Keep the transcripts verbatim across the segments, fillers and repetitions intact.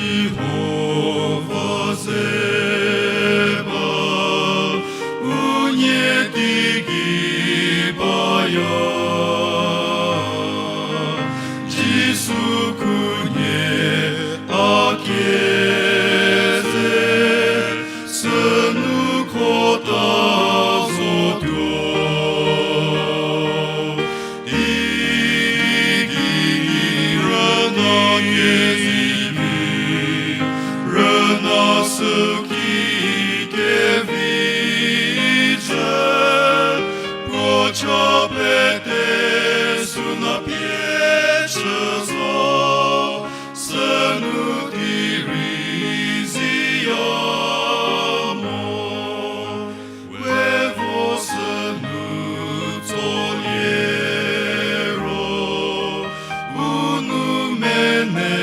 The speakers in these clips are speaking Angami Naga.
Jihova ze ba, unie teigei baya. Jisu khunhie a kie ze, sünu khota zotuo. Idi rüna kezivi, rüna süki kevi cü, puo cha pete süna pie chü zo, sünu di rei ziya mo. We vo sünu tsolie ro, u nou mene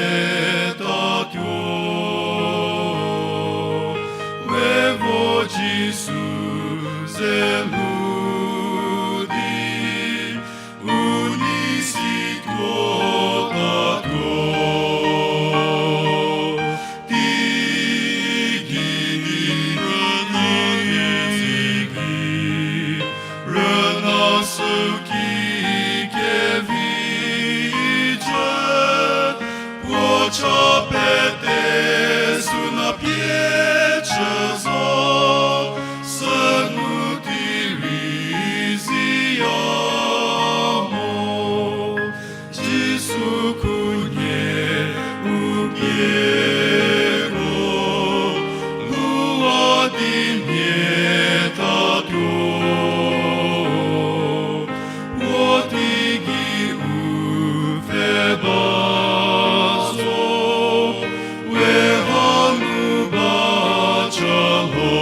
tatuo. We vo Jisu ze lhou di, u nei si tuo tatuo. Teigei di rüna kezivi, rüna süki kevi cü, puo cha pete süna pie chü zo, sünu di rei ziya mo. Jisu khunhie u pie ko, lhou a di mia tatuo. Puo teigei u pfhe ba zo, we hanu ba cha lho.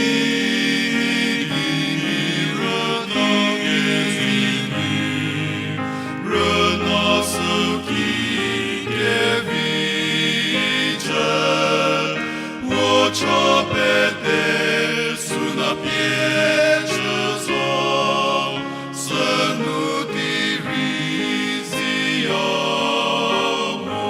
Idi rüna kezivi, rüna süki kevi cü, puo cha pete süna pie chü zo, sünu di rei ziya mo.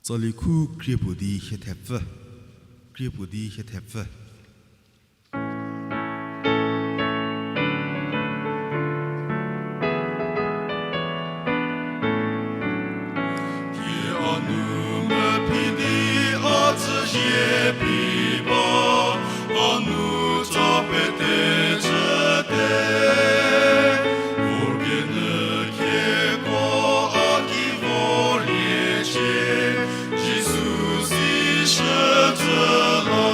Tsali khu krie puo di hie thepfü, krie puo di hie thepfü. Thie a nou mephi di a tsüzie pi ba, a nou tsa pete chüte. Vorkenyü khieko a ki vorliecie, Jisu si shücü la.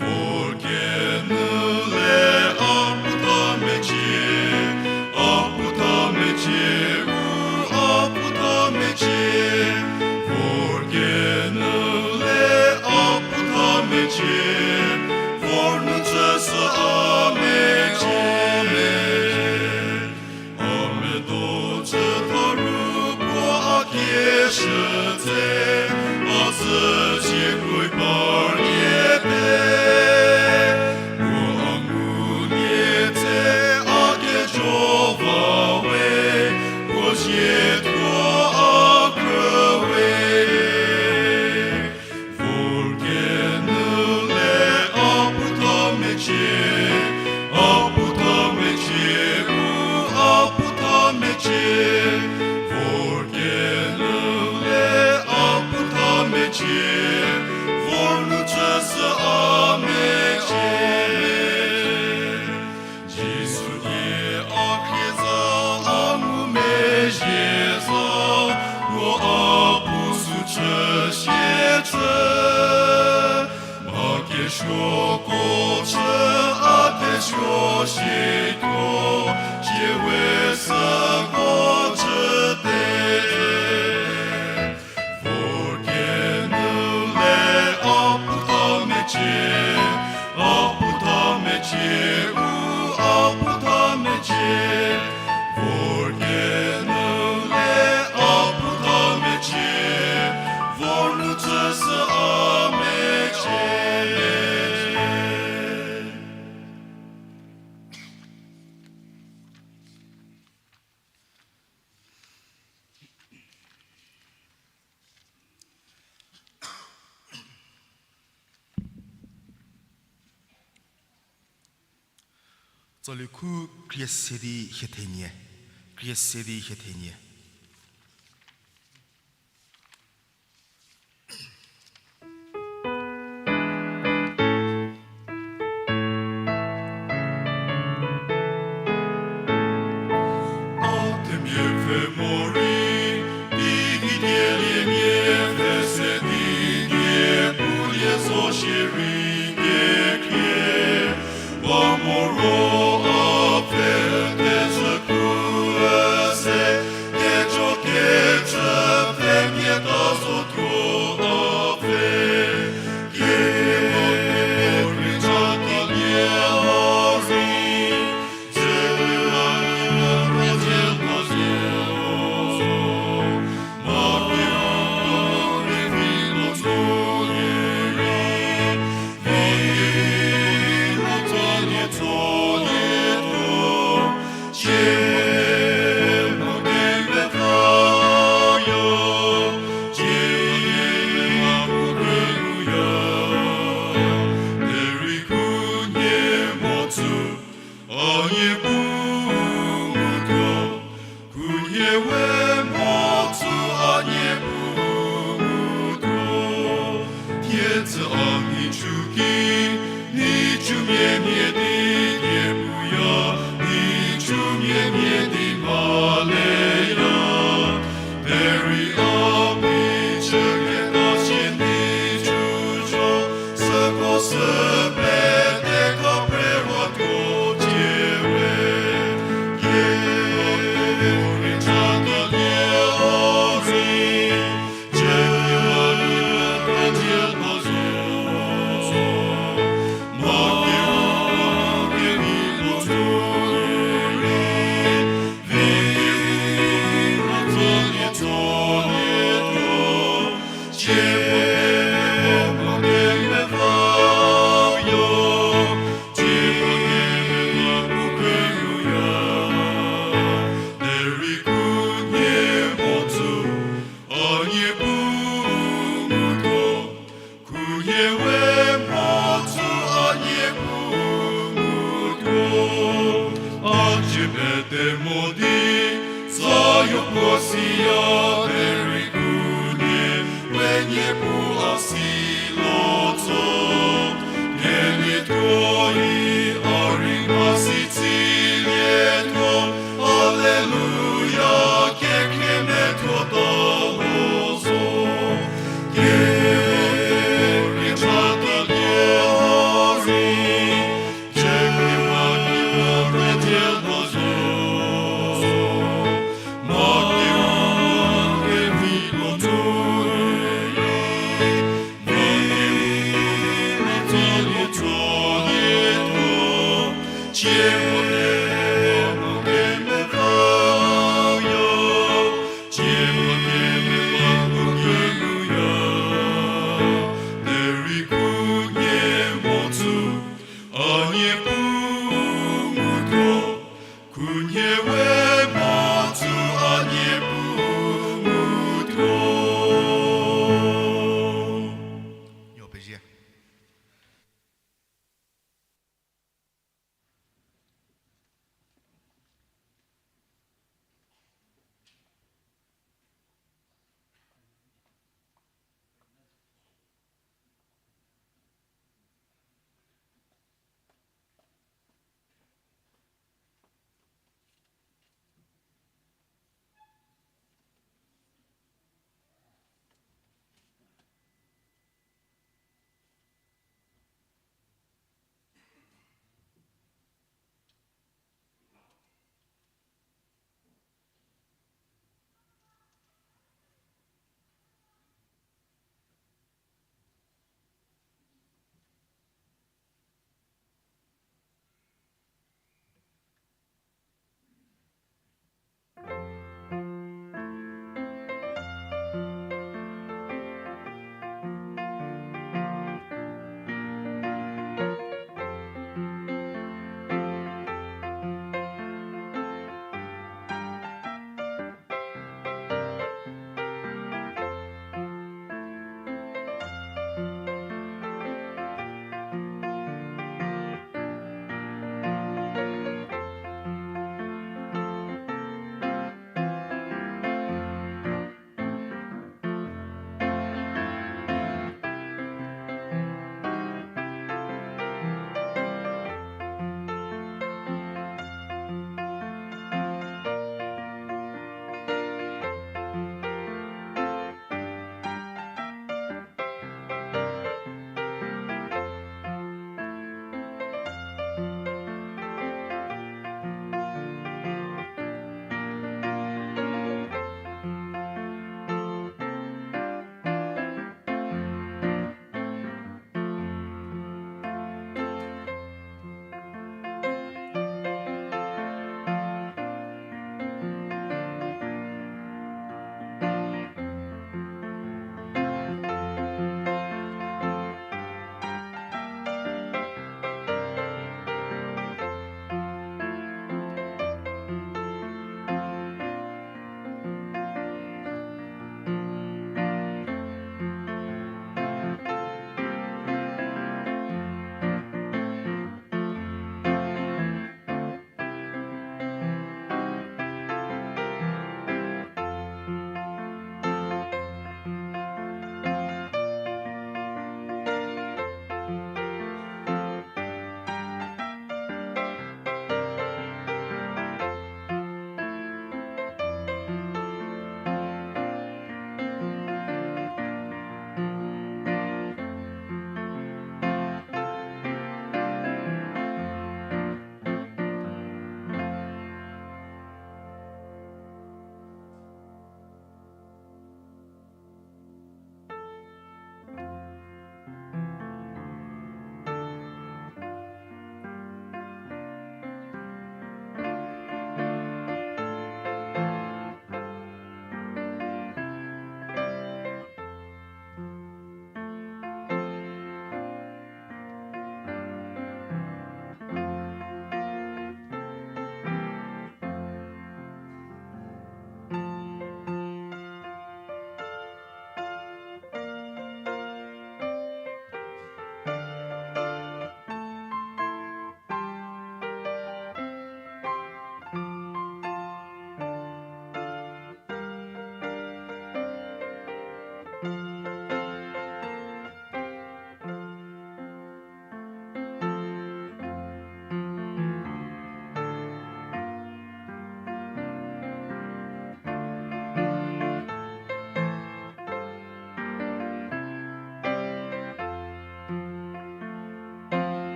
Vorkenyü le a puo tha mecie, a puo tha mecie, u a puo tha mecie. Vorkenyü le a puo tha mecie, vor nu chüshü a mecie. A medo chütha ru puo a kieshü tse, a zhücie kroi parliete. Puo a ngulie tse a kejo va we, puo zie thuo a krü we. Vorkenyü le a puo tha mecie, a puo tha mecie, u a puo tha mecie. Vorkenyü le a puo tha mecie, vor nu chüshü a mecie. Jisu nie a khrie za, a ngumezhie za, puo a puo sü chü sie chü. Mha kesuoko chü a thesuo situo, cie we süko chüte. Vorkenyü le a puo tha mecie, a puo tha mecie, u a puo tha mecie. Vorkenyü le a puo tha mecie, vor nu chüshü a Tsali khu krie se di hie thenie, krie se di hie thenie. A themia pfhe morei, di kikeliemia pfhe se di, die pulie zo shierei kekhrie, ba moro a pfhe tezhü khu üse, kejo kecü pfhe mia ta zo thuo a pfhe. A nie bu ngu tuo, khunhie we mhodzü a nie bu ngu tuo. Thie tsü a nhicu ki, nhicumia mhie di nie puya, nhicumia mhie di maleya. Derei a mhi chüketa sie nhicu zo, süko sü pete kha pfhe wa tuo cie we. Kie rei chata nie a zi, cie ki ma ki ma ka cie ta zo. Ma ki ma ki ma zo. Khunhie we mhodzü a nie bu ngu tuo. A cie pete mo di, zayo puo siya derei khunhie we nie bu a si lo zo. Kenie tuoi a rei mhasi tsilietuo, Alleluia, kekhrie methuo ta lo zo. Kie rei chata nie a zi, cie ki ma ki ma ka cie ta zo. Ma ki ma ki ma zo. Khunhie we mhodzü a nie bu ngu tuo. Nuo pezie.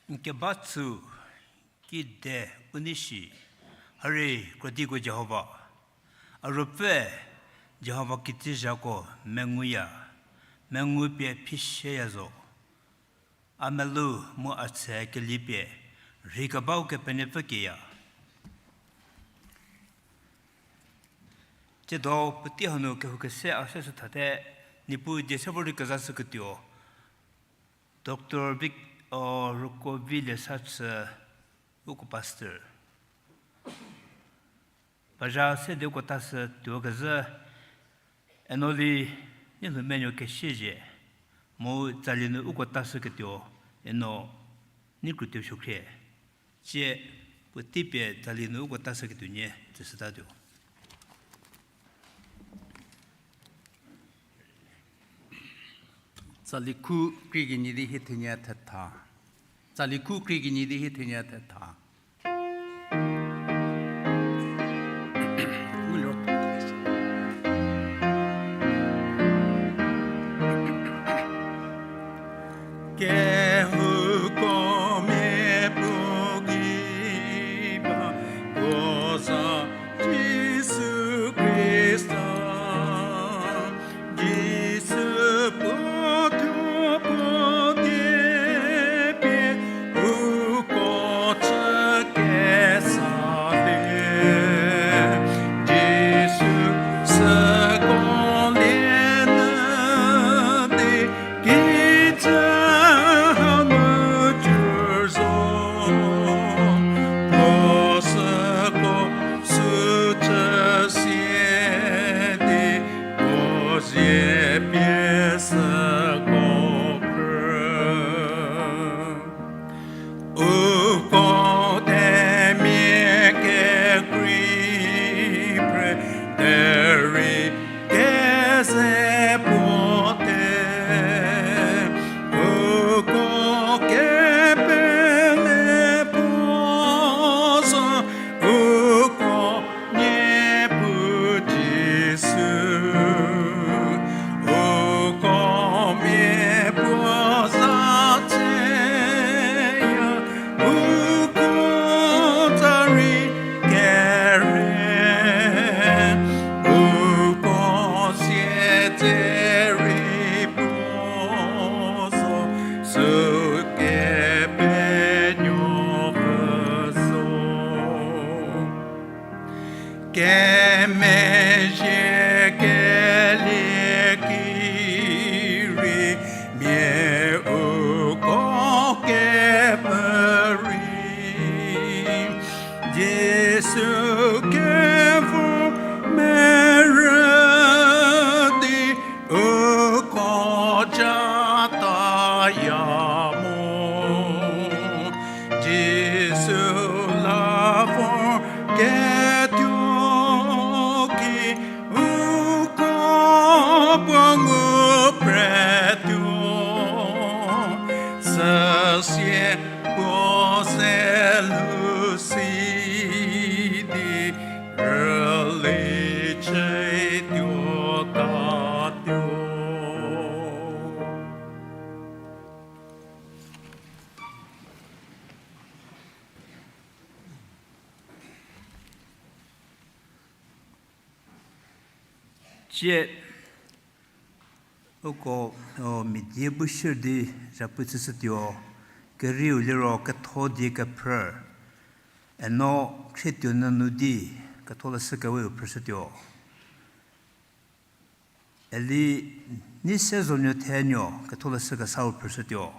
N keba chü kide u nei shi, hare krodiko Jihova, a ruopfü Jihova kitsüzhako menguya, mengu pie phi shieya zo. A melou mu a tse kelie pie rheikebau Kepenuopfü kieya. Tsiedo puotei hanu kehou kese a se shü thate, Niepuu die se vor di kezashüketuo Doctor Vic-, o, Rukovi Liesachü, uko pastor. Baza se di uko tashü tuo kezhü, eno li nilhou menuo kesiezhie, mu tsali nu uko tashüketuo, eno nei kru tuo suokhrie. Tsie puotei pie tsali nu uko tashüketuo nie tsüshütatuo. Tsali khu krie kenie di hie thenie thetha. Tsali khu krie kenie di hie thenie thetha. Kehouko mia puo ki ba puo za Jisu Khrista. Jisu puo thuo puo die pie uko chü kesa le. Jisu süko lie nyü di kijü hanu jü zo. Puo süko sü chü sie di puo zie pie süko phrü. Uko themia kekrei phre derei keze puo te. Uko kepele puo zo, uko Niepuu Jisu, uko mia puo za tseya, uko za rei kere, uko zie tserei puo zo, sü Kepenuopfü zo. Kemezhie kelie ki rei mia uko kepfü rei, Jisu kevor merü di uko ja taya mo. Jisu la vor ketuo ki uko puo ngu pretuo, süsie puo se lu si di rüli chütuo tatuo. Tsie uko, o, mia die bu shir di zhapu chüshütuo, kerieu liro ketho die kephrü, eno khrietuo nunu di ketholeshü keweu phrüshütuo. Eli nei se zonuo thenuo ketholeshü kesau phrüshütuo.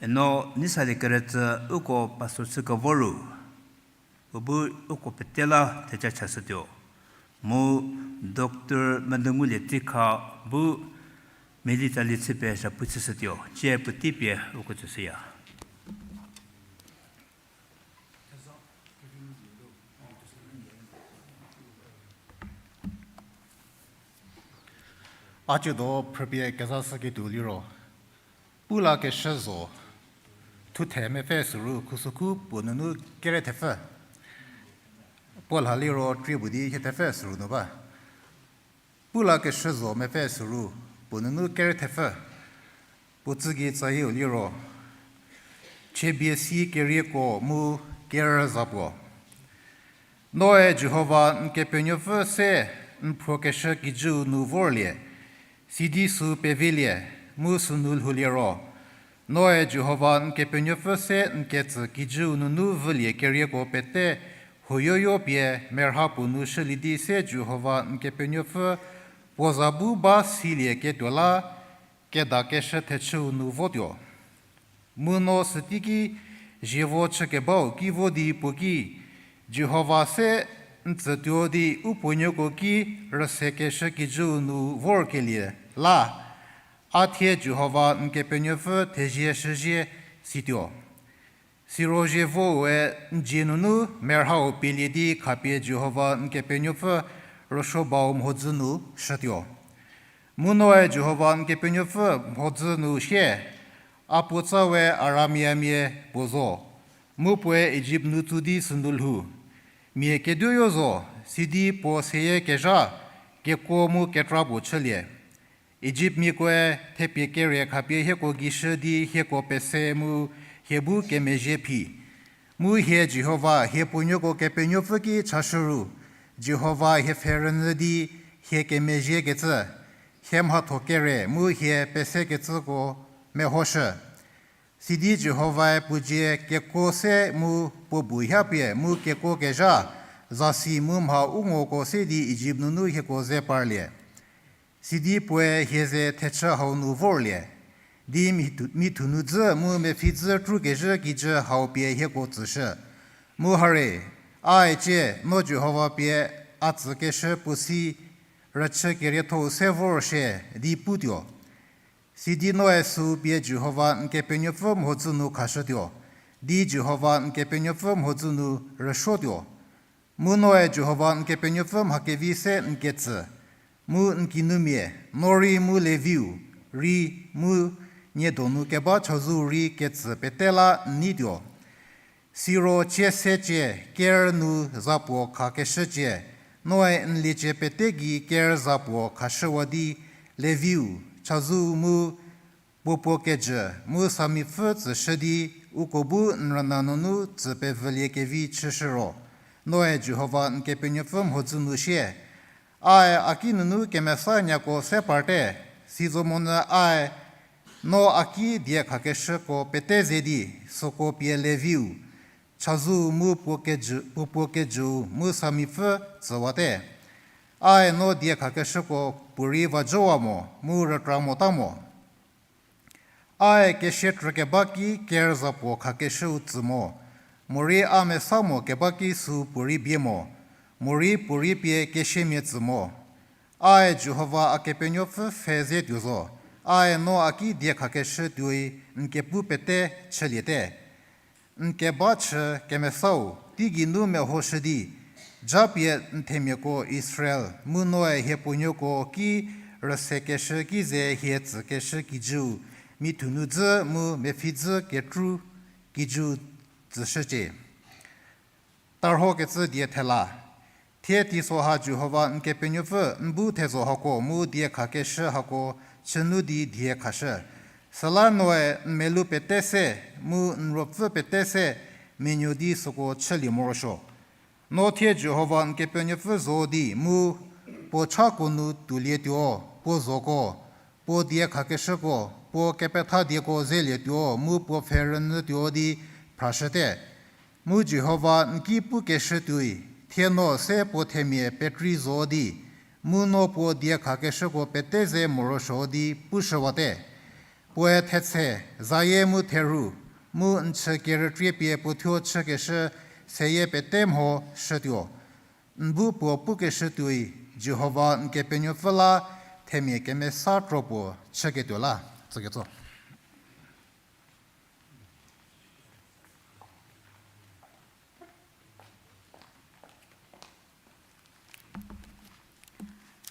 Eno nei salie keretsü uko pastor chü kevo ru, u bu uko pete la theja chashütuo. Mu Doctor Menungulie Tsikha bu meli tsali chüpie zhapu chüshütuo. Tsie puotei pie uko tsüshüya. A tsiedo phrüpie kezashüketuo liro, Pulakeshü zo, thuthe mepfü süru khusükhu puo nunu kere thepfü. Puo la liro trie puo di hie thepfü süru nu ba. Pulakeshü zo mepfü süru puo nunu kere thepfü. Puo tsügei tsayieu liro, Chiebie si kerieko mu kerü za puo. Noe Jihova n Kepenuopfü se n phrokeshü kijüu nu vorlie, sidi süu pevilie, mu sünu lhoulie ro, noe Jihova n Kepenuopfü se n ketsü kijüu nunu vülie kerieko pete huoyoyo pie merha puo nu shülie di se Jihova n Kepenuopfü puo za bu ba silie ketuo la kedakeshü thechüu nu votuo. Mu no süteiki zievo chükebau ki vo di puo ki, Jihova se n tsütuo di u puonuoko ki rüsekeshü kijüu nu vorkelie la, a thie Jihova n Kepenuopfü thezie shüzie situo. Siro zievoue n dzie nunu merhau pielie di khapie Jihova n Kepenuopfü rüsuobau mhodzü nu shütuo. Mu noe Jihova n Kepenuopfü mhodzü nu sie, a puotsa we Aramiamia puo zo, mu puoe Ijipt nu tsu di sünu lhou. Mia keduoyo zo, sidi puo seyie kezha, kekuo mu ketra puo chülie. Ijiptmiakoe thepie kere khapie hieko gei shü di hieko pese mu hie bu kemezhie phi. Mu hie Jihova hie puonuoko Kepenuopfü ki chashü ru, Jihova hie pfhe rünyü di hie kemezhiekecü, hie mhatho kere mu hie pesekecüko mehoshü. Sidi Jihovae puo dzie kekuo se mu puo bu hapie mu kekuo kezha, zasi mu mha u ngoko se di Ijipt nunu hieko ze parlie. Sidi puoe hie ze thechü hau nu vorlie, di mithu-, mithu nu dzü mu mepfhi dzü krukezhü kijü hau pie hieko tsüshü. Mu hare, a cie, no Jihova pie a tsükeshü puo si rüchü kerietho-u se vor shie, di putuo. Sidi noe süu pie Jihova n Kepenuopfü mhodzü nu khashütuo, di Jihova n Kepenuopfü mhodzü nu rüsuotuo. Mu noe Jihova n Kepenuopfü mha kevi se n ketsü, mu n kinumia, no rei mu Leviu rei mu nie donu keba chazou rei ketsü pete la n neituo. Siro cie secie ker nu za puo khakeshücie, noe n liecie pete gei ker za puo khashüwa di Leviu, chazou mu puo puo kejü mu samipfü tsüshü di uko bu n rüna nunu tsü pevülie kevi chüshü ro, noe Jihova n Kepenuopfü mhodzü nu sie, ae a ki nunu kemesa nyako se parte, sizomonyü ae no a ki diekhakeshüko pete ze di, süko pie Leviu, chazou mu puo kejü-, puo puo kejüu mu samipfü tsüwate. Ae no diekhakeshüko puorei vajüwa mo, mu rükra mota mo. Ae kesie trükeba ki ker za puo khakeshüu tsü mo, morei a mesa mo keba ki süu puorei bie mo, morei puorei pie kesiemia tsü mo. Ae Jihova a Kepenuopfü pfhe ze tuo zo, ae no a ki diekhakeshü tuoi n kepu pete chüliete. N keba chü kemesau, teigeinu mehoshü di, japie n themiako Israel, mu noe hie puonuoko ki rüsekeshü ki ze hie tsükeshü kijüu, mithu nu dzü mu mepfhi dzü kekru kijüu tsüshücie. Tarhokecü die thela. Thie teiso ha Jihova n Kepenuopfü n bu thezho hako mu diekhakeshü hako chünu di die khashü. Süla noe n melou pete se, mu n ruopfü pete se, menuo di süko chülie morosuo. No thie Jihova n Kepenuopfü zo di mu puo chako nu tuolietuo, puo zoko, puo diekhakeshüko, puo kepethadieko zelietuo mu puo pfherünyütuo di phrashüte. Mu Jihova n ki pukeshü tuoi, thie no se puo themia pekrei zo di, mu no puo diekhakeshüko pete ze morosuo di pushüwate. Puoe thetse, zayie mu therhu, mu n chü kerükrie pie puo thuo chükeshü seyie pete mho shütuo. N bu puo pukeshü tuoi, Jihova n Kepenuopfü la themia kemesa kro puo chüketuo la. Tsüketso.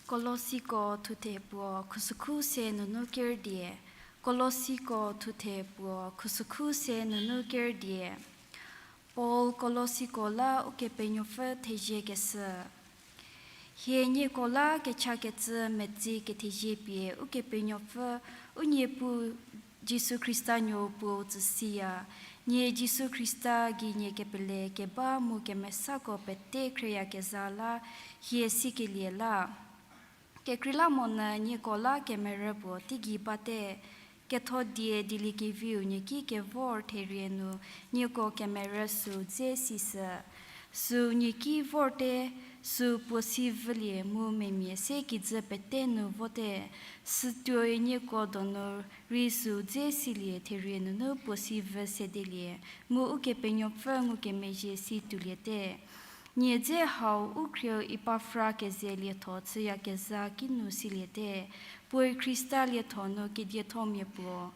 Kolosiko thuthe puo khusükhu se nunu kerdie. Kolosiko thuthe puo khusükhu se nunu kerdie. Paul Kolosiko la Ukepenuopfü theziekeshü. Hie nieko la kechakecü metsi kethezie pie Ukepenuopfü u Niepuu Jisu Khrista nuou puou tsüsiya. Nie Jisu Khrista gei nie kepele keba mu kemesako pete khrieyakezha la hie sikelie la. Kekreilamonyü nieko la kemerü puo teigei bate, ketho die dieliekeviu nie ki kevor therie nu nieko kemerü süu dze sishü. Süu nie ki vorte, süu puo si vülie mu memia se kijü pete nu vote, sütuoi nieko donu rei süu dze silie therie nunu puo si vü sedelie, mu Ukepenuopfü ngukemezhie si tuoliete. Nie dze hau u khrieu Epafra keze lietho chüyakezha kinu siliete, puoe Khrista lietho nu kedietho mia puo.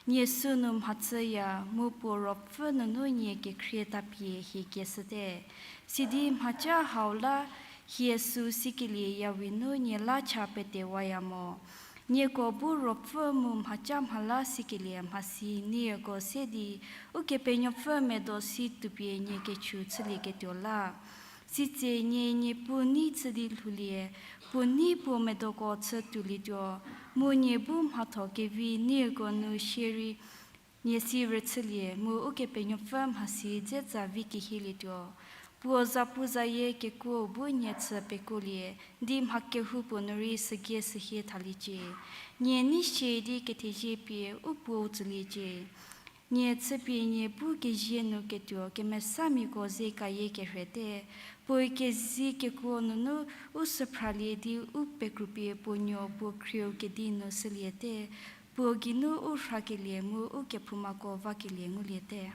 Nie sünu mhachüya, mu puo ruopfü nunu nie kekhrie tapie hie kieshüte. Sidi mhaca hau la hie süu sikelie yawi nu nie la cha petewaya mo. Nieko bu ruopfü mu mhaca mhala sikelie mhasi nieko se di Ukepenuopfü medo si tupie nie kechu chülieketuo la. Sitse nie Niepuu nei chü di lhoulie, puo nei puo medoko chü tuolietuo, mu nie bu mhatho kevi nieko nu shierei nie si rüchülie mu Ukepenuopfü mhasi dze tsa vi kehielietuo. Puo zapuzayie kekuo bu nie chü pekuolie, di mha kehoupuo nu rei sügie sühie thaliecie. Nie nei shie di kethezie pie u puou tsüliecie. Nie chüpie nie bu kezie nu ketuo kemesamiako ze kayie kerhete, puoe kezi kekuo nunu u süphralie di u pekrupie puo nuo puo khrieu kedi nu shüliete, puo geinu u rhakelie mu u kephoumako vakelie nguliete.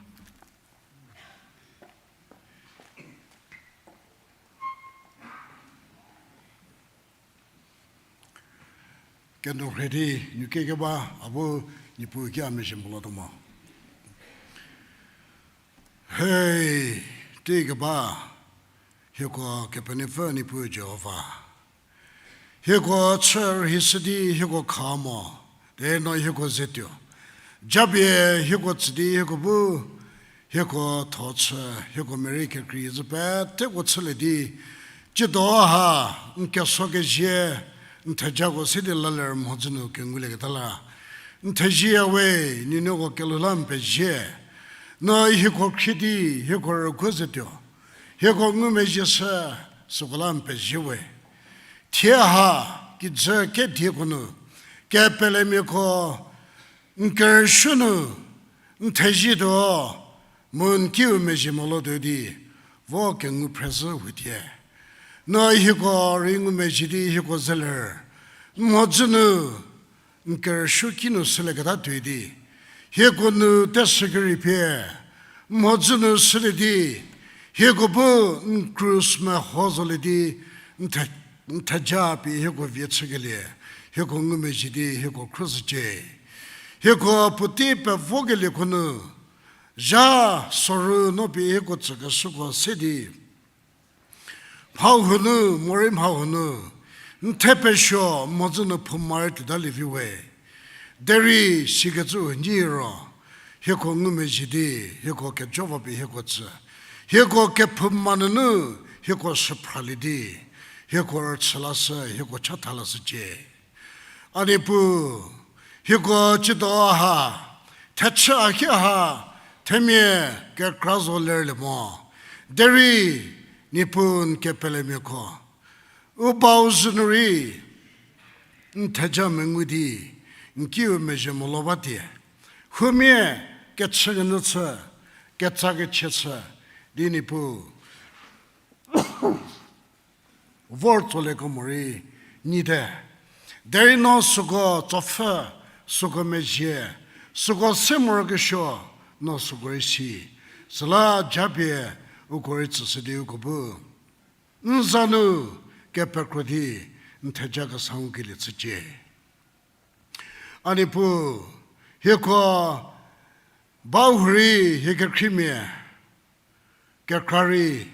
Keno rhedi, nu kekeba, a bu Niepuu ki a mezhie molotuo mo. Hei, teikeba, hieko Kepenuopfü Niepuu Jihova. Hieko chü rhishü di hieko kha mo, derei no hieko ze tuo. Japie hieko tsü di hieko bu, hieko tho chü, hieko merei kekrei zhü peteko chülie di, tsiedo ha, n keso kezie, n thejako se di la ler mhodzü nu kengulieketa la. N theziya we, nuonuoko kelhou la n pezie. No hieko khrie di, hieko rüguo ze tuo. Hieko ngumezhie shü, süko la n pezie we. Thie ha, kijü kedieko nu, kepelemiako, n kerüsuo nu, n thezietuo, mu n kiu mezhie molotuo di, vo kengu phrezhü hutie. No hieko rei ngumezhie di hieko ze ler, n mhodzü nu, n kerüsuo kinu shülieketa tuoi di, hieko nu teshükerei pie, n mhodzü nu shülie di, hieko bu n krus meho zolie di, n the-, n theja pie hieko vie chükelie, hieko ngumezhie di hieko khruoshücie. Hieko puotei pevokelieko nu, zha soru no pie hieko tsükeshüko se di, mha huo nu, morei mha huo nu, n thepesuo mhodzü nu phouma rei tuotalie vi we. Derei sikecü huo nyi ro, hieko ngumezhie di, hieko kejo va pie hieko tsü. Hieko kephouma nunu, hieko süphralie di, hieko rüchü lashü, hieko chatha lashücie. A Niepuu, hieko tsiedo ha, thechü a ki ha, themia kekra zo lerlie mo. Derei, Niepuu n kepelemiako, u bau zhü nu rei, n theja mengu di, n kiu mezhie molo ba tie. Huomia kechü kenyü chü, ketsa kechie chü, di Niepuu vor tsolieko morei nyite. Derei no süko tsopfü, süko mezhie, süko se morokesuo, no süko rei si. Süla japie uko rei tsüshü di uko bu n za nu kepekro di n theja kesa ngukelie chücie. A Niepuu, hieko bau huorei hie kekhriemia kekra rei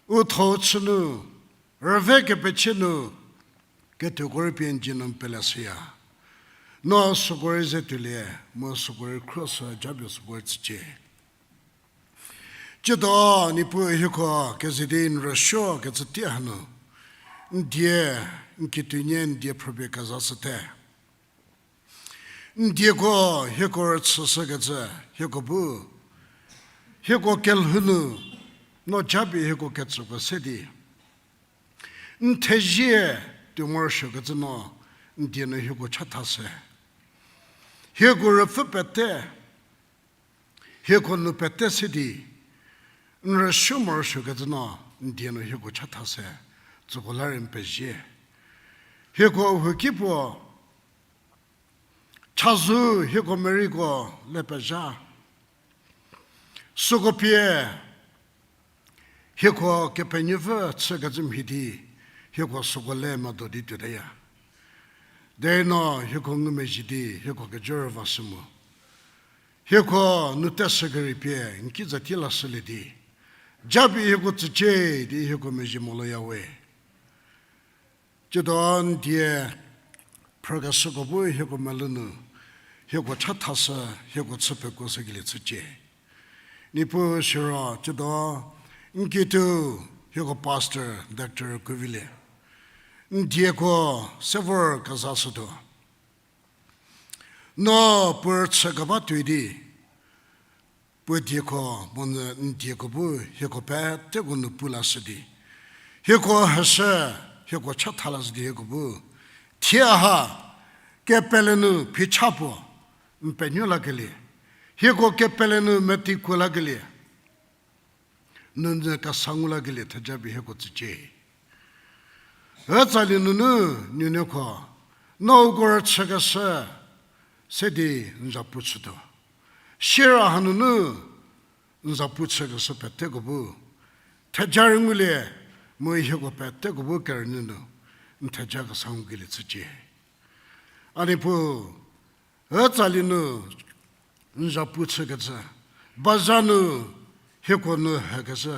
u tho chü nu, rüve kepechie nu, ketuoko rei pie n dzie nu n peleshüya. No süko rei ze tuolie, mu süko rei khruoshü japie süko rei tsücie. Tsiedo Niepuu hieko keze di n rüsuo kecü tie hanu, n die, n kituonie n die phrüpie kezashüte. N dieko hieko rüchüshükecü, hieko bu, hieko kelhou nu, no japie hieko ketsüko se di n thezie tuo morosuokecü no, n die nu hieko chathashü. Hieko rüpfü pete, hieko nu pete se di, n rüsuo morosuokecü no, n die nu hieko chathashü, tsüko la rei n pezie. Hieko huki puo, chazou hieko meriko le pezha. Süko pie, hieko Kepenuopfü chükecü mhie di, hieko süko le medo di tuotaya. Derei no hieko ngumezhie di, hieko kejo rüvashü mu, hieko nu teshükerei pie n ki zati lashülie di, japie hieko tsücie di hieko mezhie moloya we. Tsiedo n die phrükeshüko bu hieko melou nu, hieko chathashü, hieko chü pekuoshükelie chücie. Niepuu siro tsiedo n kituo hieko pastor, Doctor Kuvilie, n dieko sevor kezashütuo. No puo rüchü keba tuoi di, puo dieko monyü n dieko bu hieko peteko nu pu lashü di, hieko heshü, hieko chatha lashü di hieko bu thie ha kepele nu phicha puo n penuo lakelie, hieko kepele nu metikuo lakelie, nunü kesa ngu lakelie thejapie hieko tsücie. Ütsali nunu nuonuoko, no uko rüchükeshü se di n zapu chütuo. Siera hanunu n zapu chükeshü peteko bu theja rei ngulie, mu hieko peteko bu kerünyü nu n theja kesa ngukelie chücie. A Niepuu, ütsali nu n zapu chükecü, baza nu hieko nu hekeshü,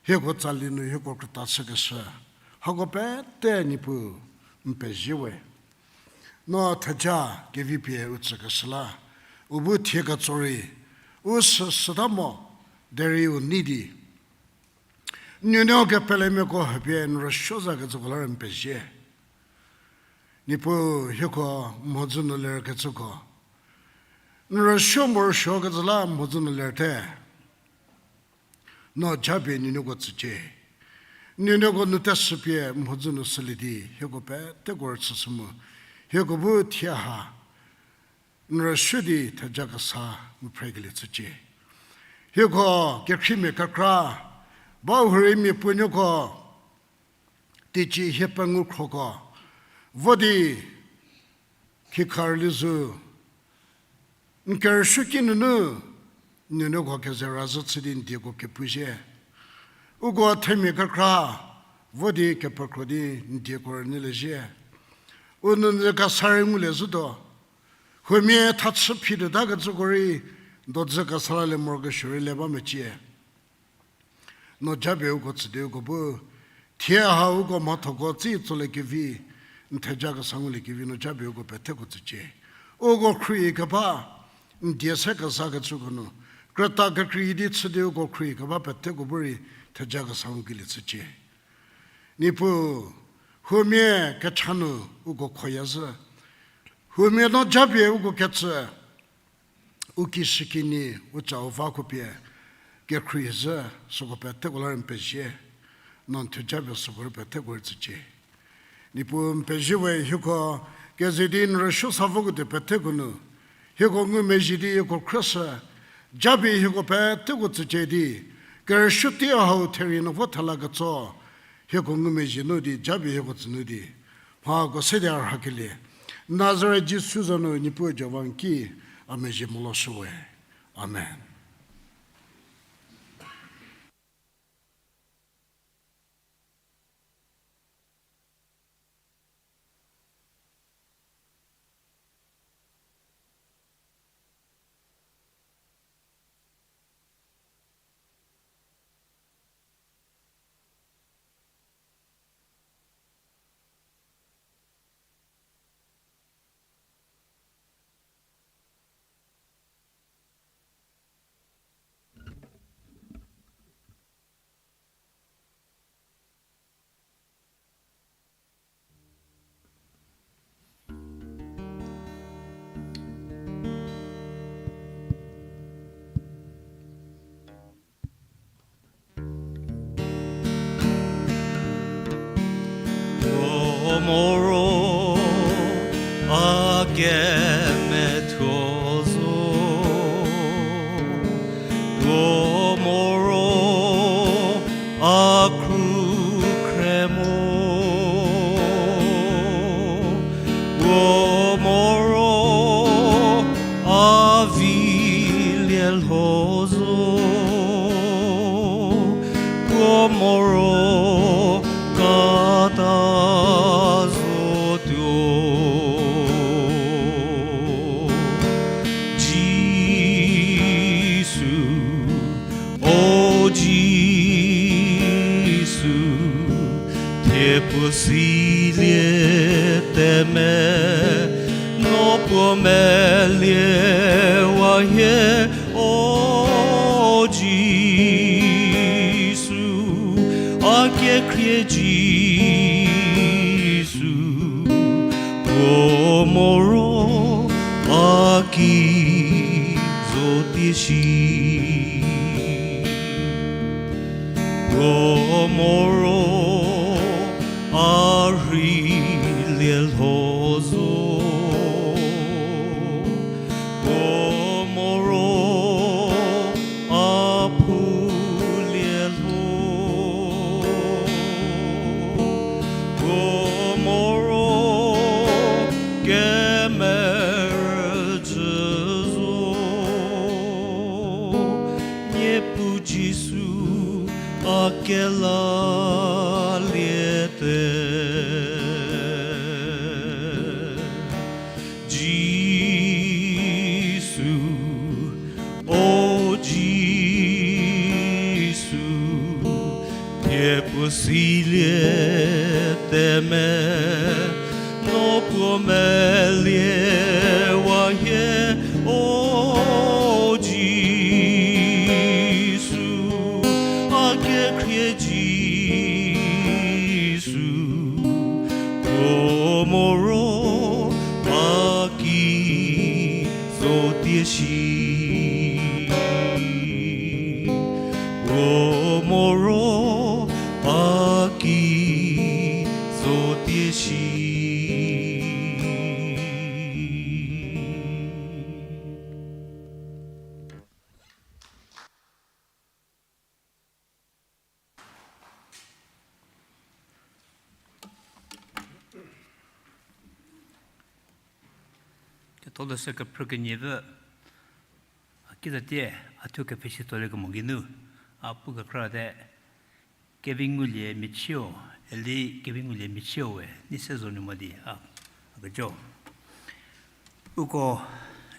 hieko tsali nu hieko krüta chükeshü, hako pete Niepuu n pezie we. No theja kevi pie u tsükeshü la, u bu thie ketso rei u sü süta mo, derei u nei di nuonuo kepelemiako hapie n rüsuo zakecüko la rei n pezie. Niepuu, hieko mhodzü nu lerkecüko, n rüsuo morosuokecü la mhodzü nu lerte. No japie nuonuoko tsücie. Nuonuoko nu teshüpie mhodzü nu shülie di hieko peteko rüchüshü mu, hieko bu thie ha n rüsuo di theja kesa mu phrekelie chücie. Hieko kekhriemia kekra, ba hurei mia puonuoko, teicie hie pengou khroko vo di khikha rüli zo, n kerüsuoki nunu nuonuoko keze razhü chü di n dieko kepu zhie. Uko themia kekra vo di kepekhro di n dieko rünyülie zhie. U nunü kesa rei ngulie zhütuo. Huomia thachü phi tuotakecüko rei dodzü kesa lalie morokesuo rei le ba mecie. No japie uko tsü di uko bu thie ha uko mhathoko tsi tsoliekevi, n theja kesa nguliekevi no japie uko peteko tsücie. Uko khruohi keba, n die se kezakecüko nu krüta kekrei di chü di uko khruohi keba peteko bu rei theja kesa ngukelie chücie. Niepuu, huomia kecha nu uko khoya zhü. Huomia no japie uko ketsü, u kishükinyi, u ca u vako pie kekhruohi zhü, süko peteko la rei n pezie. No n thejapie süko rei peteko rei tsücie. Niepuu, n pezie we hieko keze di n rüsuo sa voketuo peteko nu, hieko ngumezhie di hieko khrüshü, japie hieko peteko tsücie di, kerüsuo tei hau therie nu vo thela ketso, hieko ngumezhie nu di japie hieko tsü nu di mhako se di a rhakelie, Nazaret Jisu za nu Niepuu Jihova n ki a mezhie moloshü we. Amen. Moro a kemethuo zo, puo moro a khrukhre mo, puo moro a vilie lho zo, puo moro kata zotuo. Jisu, o Jisu, thie puo silie te me, no puo melie wa hie, o Jisu, a kekhrie Jisu, puo moro a ki zotie shi. Puo moro a rheilie lho zo, puo moro a phulie lho, puo moro kemerücü zo. Niepuu Jisu a kelaliete. Jisu, o Jisu, thie puo silie te me, no puo melie wa hie, o Jisu, a kekhrie Jisu, puo moro a ki zotie shi, puo moro a ki zotie shi. Ketholeshü kephrü keniepfü, a kizatie, a thuo kepfhesi tsolie kemo geinu, a pu kekra te, Kevingulie Michieu, eli Kevingulie Michieu we, nei se zo nu mo di, a, a kejo. Uko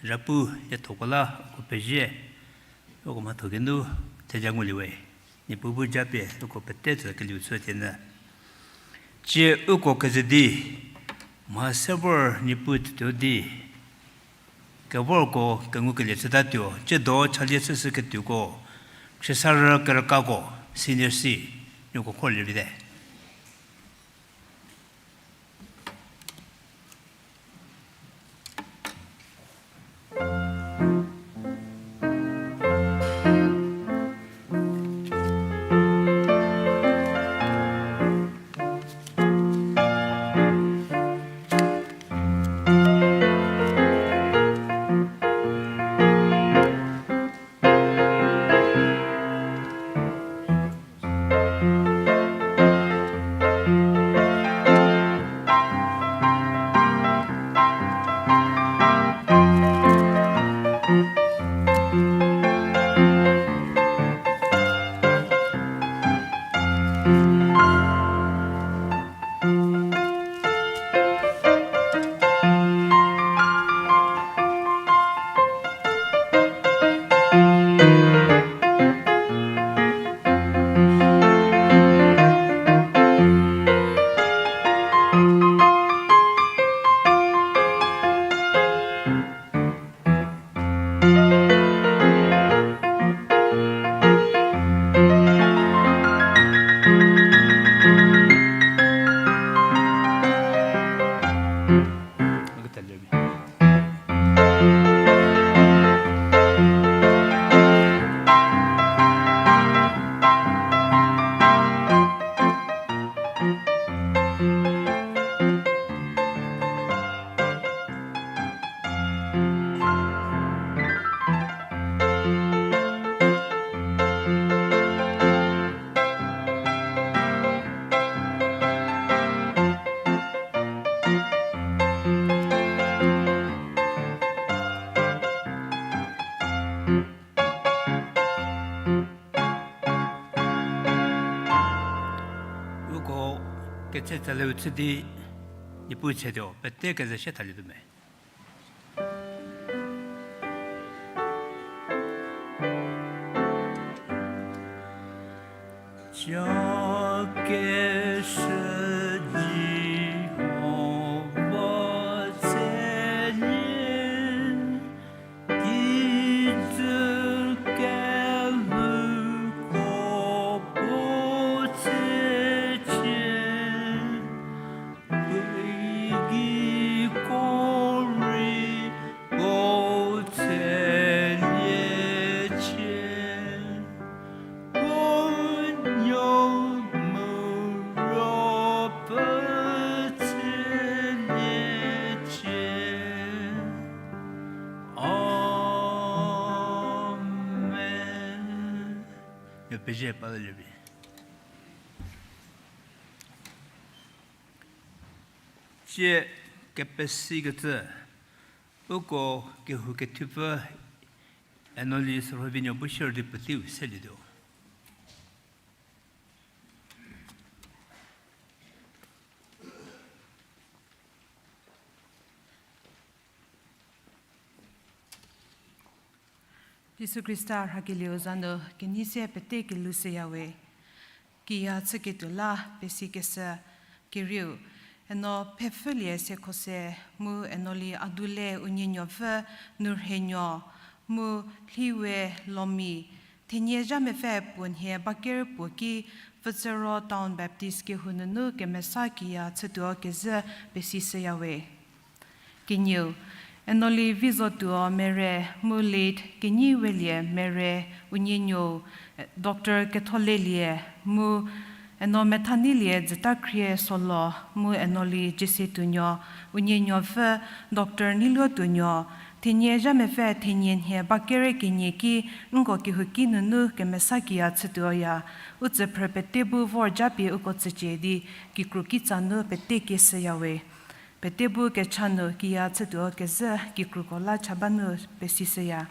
zhapu liethoko la uko pezie, uko mhatho geinu theja ngulie we, Niepuu bu japie uko pete tsü kelieu chü thienyü. Cie uko keze di, mha se vor Niepuu tuotuo di, kevorko kengukelie chütatuo, tsiedo chalie chüshüketuoko, Khriesarü kerükako, senior C, nieko khorlie vite. Ketse tsale u chü di, Niepuu tshetuo, pete keze sie thalituo me. Ca keshü Jihova tselie, kijü kelhouko puo tsecie. Giko rei puo tseliecie, puo nuo mu ro puo tseliecie. Amen. Yo pezie pa le vi. Tsie kepesikecü, uko kehou kethupfü Enoli Sürhovinuo bu share di puoteiu selietuo. Jisu Khrista rhakelieu za nu kenei se pete kelou shüyawe. Kiya chüketuo la pesikeshü kerieu, Eno Phepfülie Sekhose mu Enoli Adule unie nuopfü Nurhenuo mu Lhiwe Lomi, thenie zha mepfü puo nhie ba ker puo ki Pfütsero Town Baptist kehou nunu kemesa kiya chütuo kezhü pesishüyawe. Kenieu, Enoli Vizotuo Mere mu late Kenyiwelie Mere unie nuou, Doctor Ketholelie mu Eno Methaneilie Dzütakhrie Solo mu Enoli Jiesetuonuo unie nuopfü Doctor Neiluotuonuo, thenie zha mepfü thenie nhie ba kere kenie ki nko kehouki nunu kemesa kiya chütuoya. U tsüphrü pete bu vor japie uko tsücie di kikru kitsa nu pete kieshüyawe. Pete bu kecha nu kiya chütuo kezhü kikruko la cha ba nu pesishüya.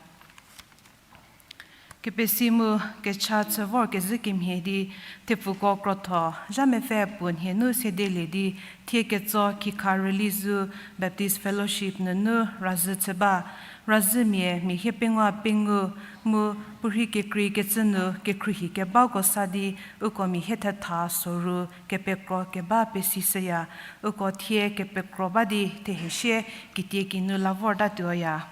Kepesi mu kecha chü vor kezhü kemhie di thepfuko krotho zha mepfü puo nhie nu sedelie di thie ketso Khikha Rülizu Baptist Fellowship nunu razhü chü ba. Razhümia mia hiepengou pengou mu puorhi kekrei kecü nu kekhruohi kebako sa di uko mia hie thetha soru kepekro keba pesishüya. Uko thie kepekro ba di thehesie kitiekinu la vortatuoya.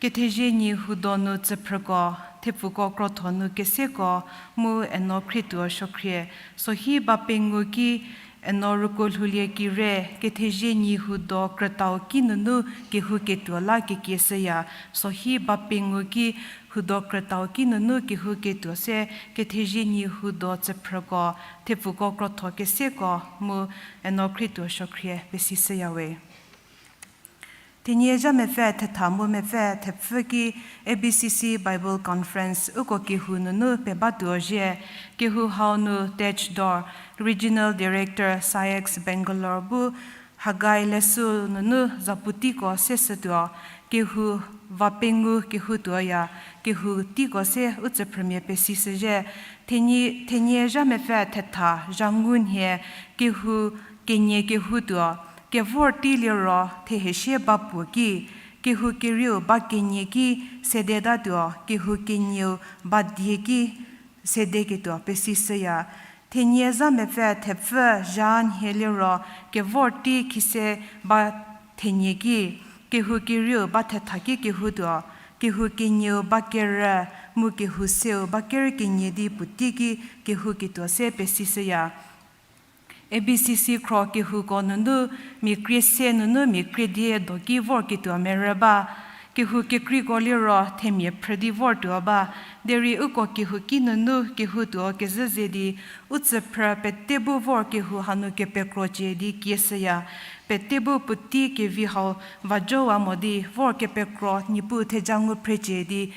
Kethezie nyi hudo nu tsüphrüko, thepfuko krotho nu keseko, mu Eno Khrietuo Suokhrie, sohi ba pengou ki, Eno Rükuolhoulie Kire, kethezie nyi hudo krütau ki nunu kehouketuo la kekieshüya, sohi ba pengou ki, hudo krütau ki nunu kehouketuo se, kethezie nyi hudo tsüphrüko, thepfuko krotho keseko, mu Eno Khrietuo Suokhrie pesishüyawe. Thenie zha mepfü thetha mu mepfü thepfü ki A B C C Bible Conference uko kehou nunu pebatuo zhie, kehou hau nu Tej Dor, Regional Director, SAIECS Bangalore bu Haggai leshü nunu zapu teiko se shütuo, kehou va pengou kehoutuoya, kehou teiko se u tsüphrümia pesishüzhie, thenie, thenie zha mepfü thetha zha ngu nhie, kehou kenie kehoutuo, kevor tei liro thehesie ba puo ki, kehou kerieu ba kenie ki sedetatuo, kehou kenieu ba die ki sedeketuo pesishüya. Thenie zha mepfü thepfü zha nhie liro kevor tei khise ba thenie ki, kehou kerieu ba thetha ki kehoutuo, kehou kenieu ba kerü, mu kehou seu ba kerü kenie di puotei ki kehouketuo se pesishüya. A B C C khro kehouko nunu mia krie se nunu mia krie die do ki vorketuo merü ba. Kehou kekreiko liro themia phrü di vortuo ba. Derei uko kehouki nunu kehoutuo kezhü ze di, u tsüphrü pete bu vor kehou hanu kepekrocie di kieshüya. Pete bu puotei kevi hau vajowa mo di vor kepekro Niepuu theja ngu phrecie di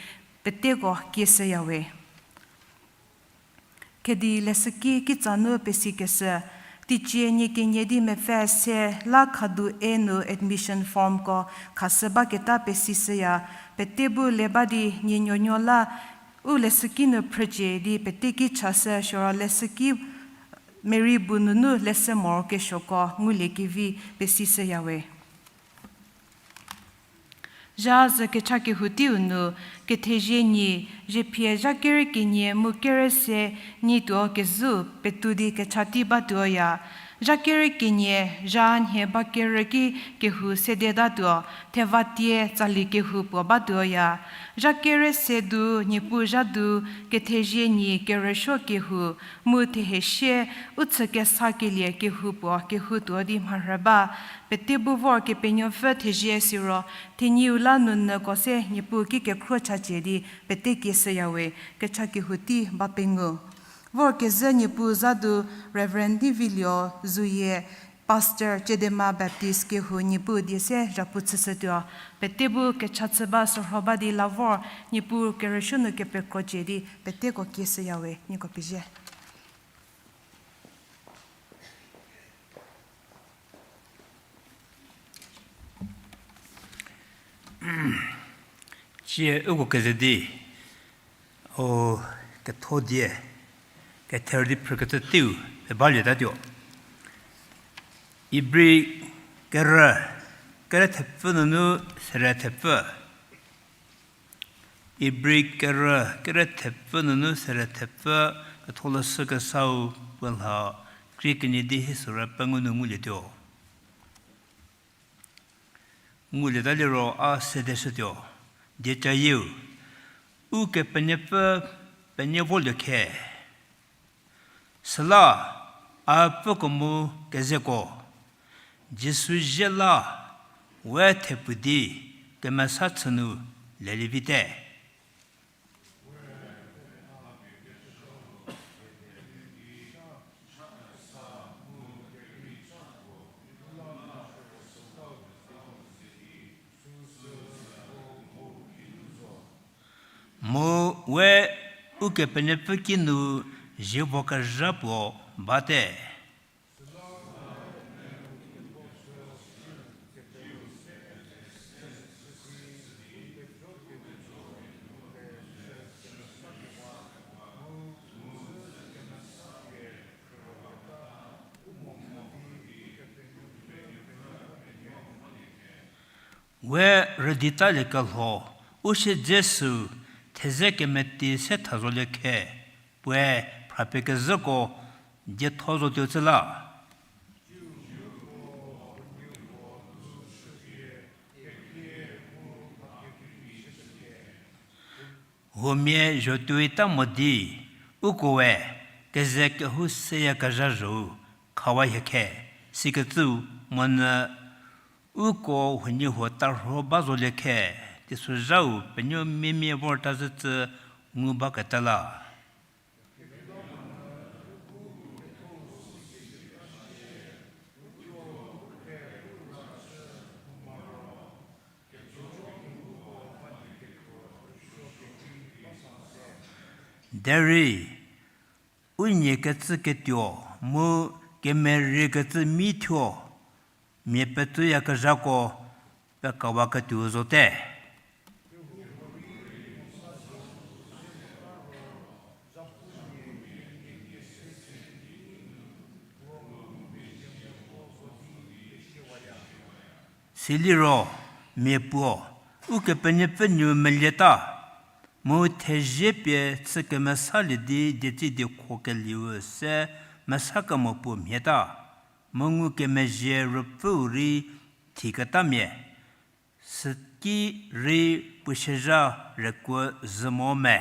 peteko kieshüyawe. Kedi leshüki kitsa nu pesikeshü, teicie nie kenie di mepfü se la khadu e nu admission formko khashü baketa pesishüya, pete bu le ba di nie nuonuo la u leshüki nu phrücie di pete ki chashü, siro leshüki Mary bu nunu leshü morokesuoko ngulie kevi pesishüyawe. Zha zü kecha kehou teiu nu, kethezie nyi, zhiephie zha kere kenie mu kere se nyi tuo kezhüu petou di kecha tei batuoya. Zha kere kenie, zha nhie ba kerü ki kehou sedetatuo, theva tie tsali kehou puo batuoya. Zha kere se du, Niepuu zha du, kethezie nyi kerüsuo kehou, mu thehesie, u chü kesakelie kehou puo kehou tuo di mharhü ba. Pete bu vor Kepenuopfü thezie siro, thenyiu la nunyüko se Niepuu ki kekhruo chacie di pete kieshüyawe, kecha kehou tei ba pengou. Vor kezhü Niepuu zha du Reverend Nivilio Zuyie, Pastor Chedema Baptist kehou Niepuu die se zhapu chüshütuo. Pete bu kecha chü ba sürho ba di la vor Niepuu kerüsuo nu kepekrocie di peteko kieshüyawe, nieko pezie. Tsie uko keze di, o ketho die, kether di phrükecü teiu, pebalietatuo. Ibri kerü, kere thepfü nunu sere thepfü. Ibri kerü, kere thepfü nunu sere thepfü, ketholeshü kesau puo lha, krie kenie di hie süra pengou nu ngulietuo. Ngulieta liro a sedeshütuo, diecayieu, Ukepenuopfü penie volie khe. Süla, a pfüko mu kezeko, Jisu zie la, we thepu di kemesa chü nu lelie vite. Mu we Ukepenuopfü kinu zievo kezha puo bate. We rüditalie kelho, u siedze süu theze kemeti se tha zolie khe, puoe phrapie kezhüko dietho zotuo cü la. Huomia zhotuoita mo di, ukoe keze kehou seyakezha zhou khawa hie khe, sikecüu monyü uko huoniehuo tarho ba zolie khe, teisozhau penuo miamia vorta zhücü ngu baketa la. Derei, u nie kecü ketuo mu kemeriekecü mi thuo, mia petsüyakezhako pekawaketuo zote. Siliro, mia puo, Ukepenuopfü nuo melieta, mu thezie pie chü kemesalie di dietsidi kho kelieu se mesa kemo puo mhieta, mu ngukemezhie ruopfüu rei thiketamia, süki rei puo siezha rekuo zhü mo me.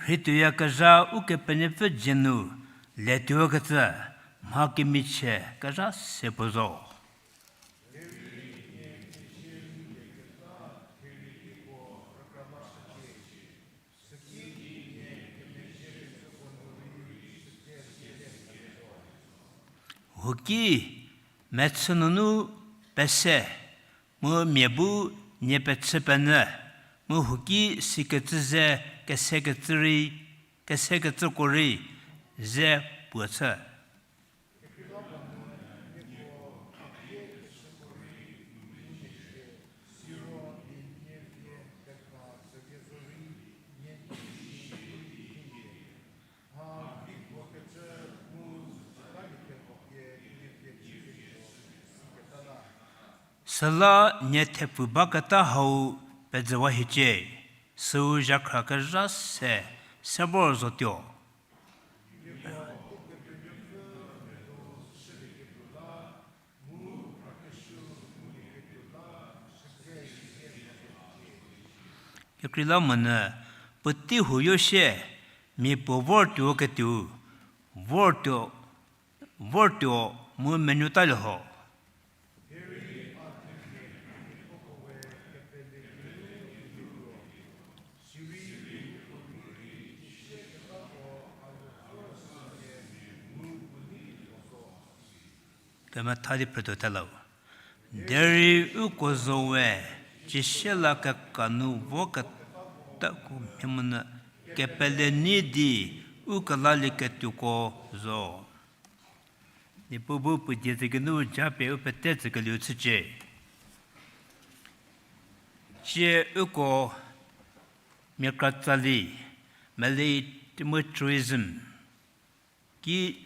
Rheituoyakezha Ukepenuopfü dzie nu letuokecü mha kemichie kezha se puo zo. Huoki mechü nunu pese, mu mia bu nie pechü penyü, mu huoki sikecü ze kesekecü rei, kesekecüko rei, ze puo chü. Süla nie thepfu baketa hau pezüwa hiecie, süu zhakhra kezha se, se vor zotuo. Kekreilamonyü, puotei huoyo sie, mia puo vortuo ketuo, vortuo, vortuo mu menuotalie ho. Kemetha di phrütuo thelau. Derei uko zo we, cisie la keka nu voketako mhie monyü kepele nei di u kelalieketuoko zo. Niepuu bu puo die ze kinu japie u pete tsükelieu chücie. Cie uko mia kra tsali, melei mu tourism ki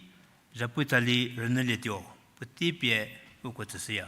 zhapu tsali rünyülietuo, puotei pie uko tsüshüya.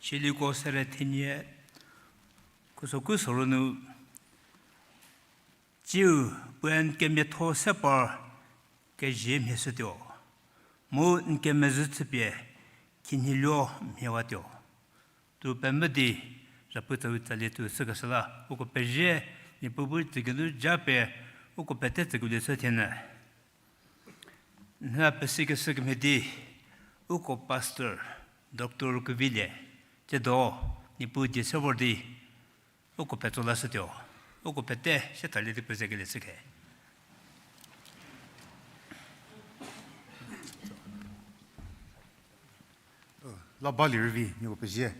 Sieliko sere thenie, khuso khuso ro nu, tsiu puoe n kemiatho se par kezie mhie shütuo, mu n kemezhü chüpie khinhieluo mhiewatuo. Tuo pemvü di, zhapu tsau tsalie tuo shükeshü la, uko pezie, Niepuu bu tsükeinu ja pie, uko pete tsükelie shü thienyü. Nha pesikeshü kemhie di, uko pastor, Doctor Kuvilie, tsiedo, Niepuu die se vor di, uko petso lashütuo, uko pete sie tsalie di pezekelie shükhe. La balie rüvi, nieko pezie.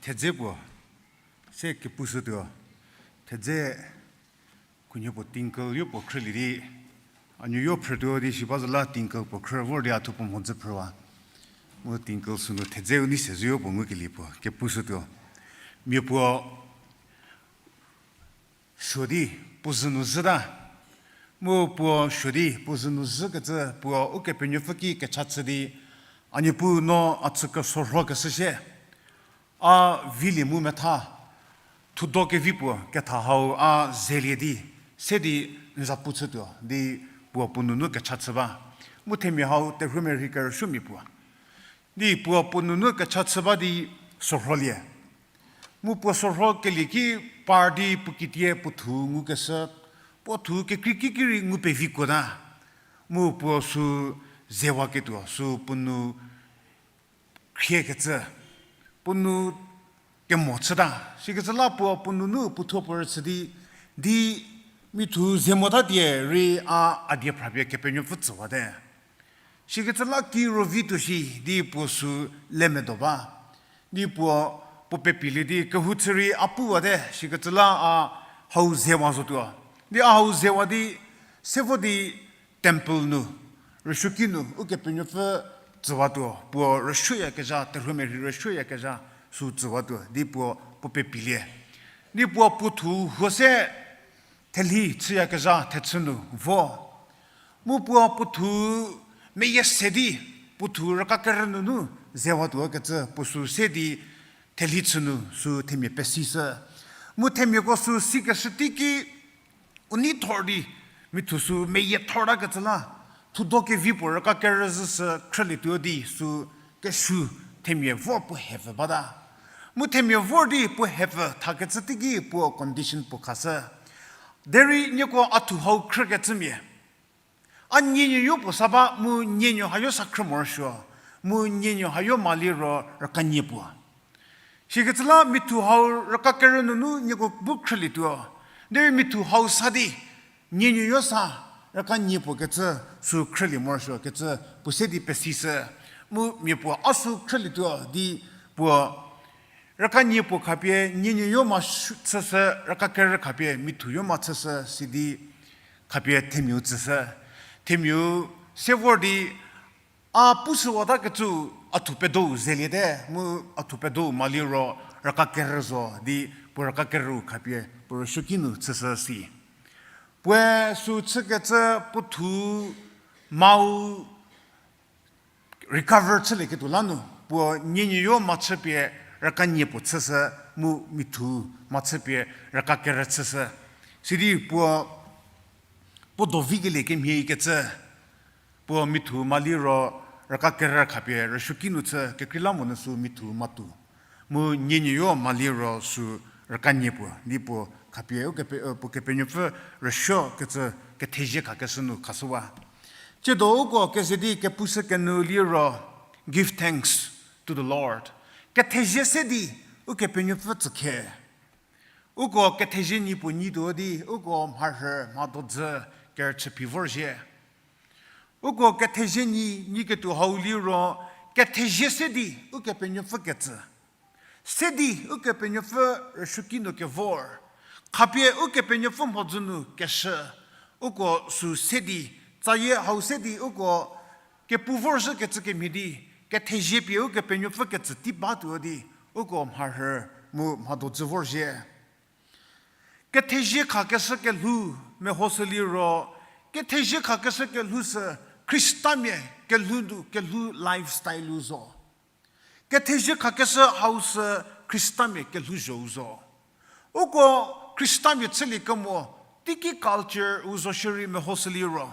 Thedze puo, se kepushütuo, thedze khunhie puo tinkal yo puo khrülie di, a nuoyo phrütuo di shi ba zo la tinkal puo khrü vor di a thuo puo mhodzü phrüwa. Mu tinkal sünu thedze u nei se zhüyo puo ngukelie puo kepushütuo. Mia puo suo di puo zhü nu zhüta. Mu puo suo di puo zhü nu zhükecü puo Ukepenuopfü ki kecha chü di, a Niepuu no a tsü kesorhokeshü sie, a vilie mu metha, thudo kevi puo ketha hau a zelie di, se di n za pu chütuo di puo puo nunu kecha chü ba. Mu themia hau terhuomia rhei kerüsuomia puo. Di puo puo nunu kecha chü ba di sorholie. Mu puo sorhokelie ki par di puo kitie puo thu ngukeshü, puo thu kekreikiki rei ngu pevikuota. Mu puo sü zewaketuo, sü puo nu khriekecü, puo nu kemo chüta. Sikecü la puo puo nunu puo thuo puo rüchü di, di mithu ze motatie rei a a die phrapie Kepenuopfü tsüwate. Sikecü la ki ro vi tuo shi di puo sü lemedo ba. Di puo, puo pepilie di kehou chü rei a puwate, sikecü la a hau zewa zotuo. Di a hau zewa di, se vo di temple nu, rüsuoki nu, Ukepenuopfü tsüwatuo, puo rüsuoyakezha, terhuomia rhei rüsuoyakezha, sü tsüwatuo, di puo, puo pepilie. Di puo puo thu huo se, thelhi chüyakezha thechü nu vo. Mu puo puo thu meyie se di, puo thu rüka kerü nunu zewatuo kecü puo sü se di thelhi chü nu sü themia pesishü. Mu themiako sü sikeshü teiki u nei thor di, mithu sü meyie thorta kecü la, thudo kevi puo rüka kerü zhüshü khrülietuo di sü kesuo themia vor puo hepfü bata. Mu themia vor di puo hepfü thakecü teiki puo condition puo khashü. Derei nieko a thu hau khrükecümia, a nienuoyo puo sa ba mu nienuo hayo sa khrü morosuo, mu nienuo hayo ma liro rüka nie puo. Sikecü la mithu hau rüka kerü nunu nieko bu khrülietuo. Derei mithu hau sa di, nienuoyo sa rüka nie puo kecü sü khrülie morosuo kecü puo se di pesishü. Mu mia puo a sü khrülietuo di puo rüka nie puo khapie nienuoyo ma chüshü, rüka kerü khapie mithuyo ma chüshü sidi khapie themiau tsüshü. Themiau se vor di a pushüwatakecü a thu pedou zeliete, mu a thu pedou ma liro rüka kerü zo di puo rüka kerü khapie puo rüsuoki nu chüshü si. Puoe sü chükecü puo thu mau recover chülieketuo la nu, puo nienuoyo ma chüpie rüka nie puo chüshü, mu mithu ma chüpie rüka kerü chüshü. Sidi puo, puo dovikelie kemhie ikecü, puo mithu ma liro rüka kerü khapie rüsuoki nu chü kekreilamonyü sü mithu ma tuo. Mu nienuoyo ma liro sü rüka nie puo di puo khapie, puo Kepenuopfü rüsuo kecü kethezie khakeshü nu khashüwa. Tsiedo uko keze di kepushü kenu liro, give thanks to the Lord. Kethezie se di Ukepenuopfü tsükhe. Uko kethezie nyi puo nyituo di uko mharhü mhadodzü kerüchü phi vorzhie. Uko kethezie nyi nyiketuo hau liro, kethezie se di Ukepenuopfü ketsü. Se di Ukepenuopfü rüsuoki nu kevor. Khapie Ukepenuopfü mhodzü nu keshü. Uko sü se di, tsayie hau se di uko kepu vorzhükecü kemhie di, kethezie pie Ukepenuopfü ketsü tei batuo di, uko mharhü mu mhadodzü vorzhie. Kethezie khakeshü kelhou mehoshü liro, kethezie khakeshü kelhou sü Khristamia kelhou nu, kelhou lifestyle-u zo. Kethezie khakeshü hau sü Khristamia kelhouzhou zo. Uko Khristamia chülie kemo, teiki culture-u zo shierei mehoshü liro,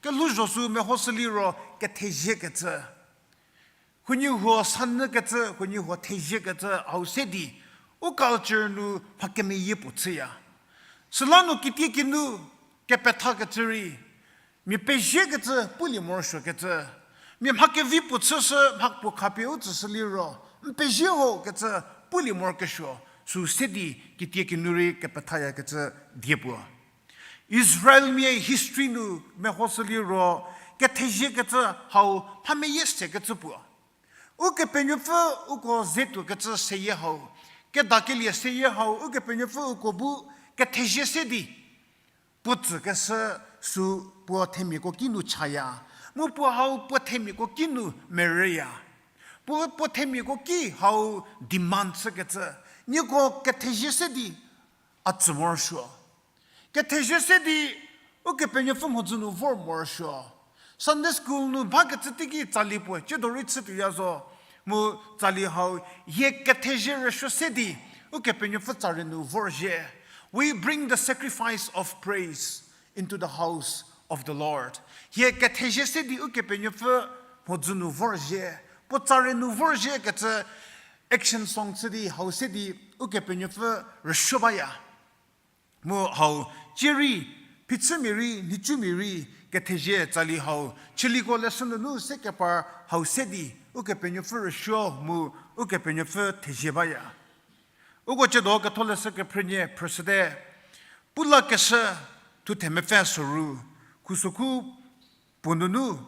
kelhouzho sü mehoshü liro ketheziekecü. Huoniehuo sanyükecü, huoniehuo theziekecü hau se di, u culture nu mha kemeyie puo chüya. Süla nu kitiekinu kepethakecü rei, mia peziekecü pulie morosuokecü, mia mha kevi puo chüshü mha puo khapie u tsüshü liro, n pezie ho kecü pulie morokesuo, sü se di kitiekinu rei kepethayakecü die puo. Israelmia history nu mehoshü liro, ketheziekecü hau mha meyie sekecü puo. Ukepenuopfü uko ze tuokecü seyie hau, kedakelie seyie hau, Ukepenuopfü uko bu kethezie se di puo tsükeshü sü puo themiako ki nu chaya. Mu puo hau puo themiako ki nu merüya. Puo, puo themiako ki hau demand chükecü. Nieko kethezie se di a tsü morosuo. Kethezie se di Ukepenuopfü mhodzü nu vor morosuo. Sunday school nu bakecü teiki tsali puo, tsiedo rei chütuoya zo. Mu tsali hau, hie kethezie rüsuo se di Ukepenuopfü tsarei nu vorzhie. We bring the sacrifice of praise into the house of the Lord. Hie kethezie se di Ukepenuopfü mhodzü nu vorzhie. Puo tsarei nu vorzhie kecü action song chü di hau se di Ukepenuopfü rüsuo baya. Mu hau, cierei, phichümia rei, nhicumia rei, kethezie tsali hau, chüliko leshü nunu se kepar hau se di, Ukepenuopfü rüsuo mu Ukepenuopfü thezie baya. Uko tsiedo ketholeshü kephrünie phrüshüte, Pulakeshü, thuthe mepfü soru, khusokhu puo nunu,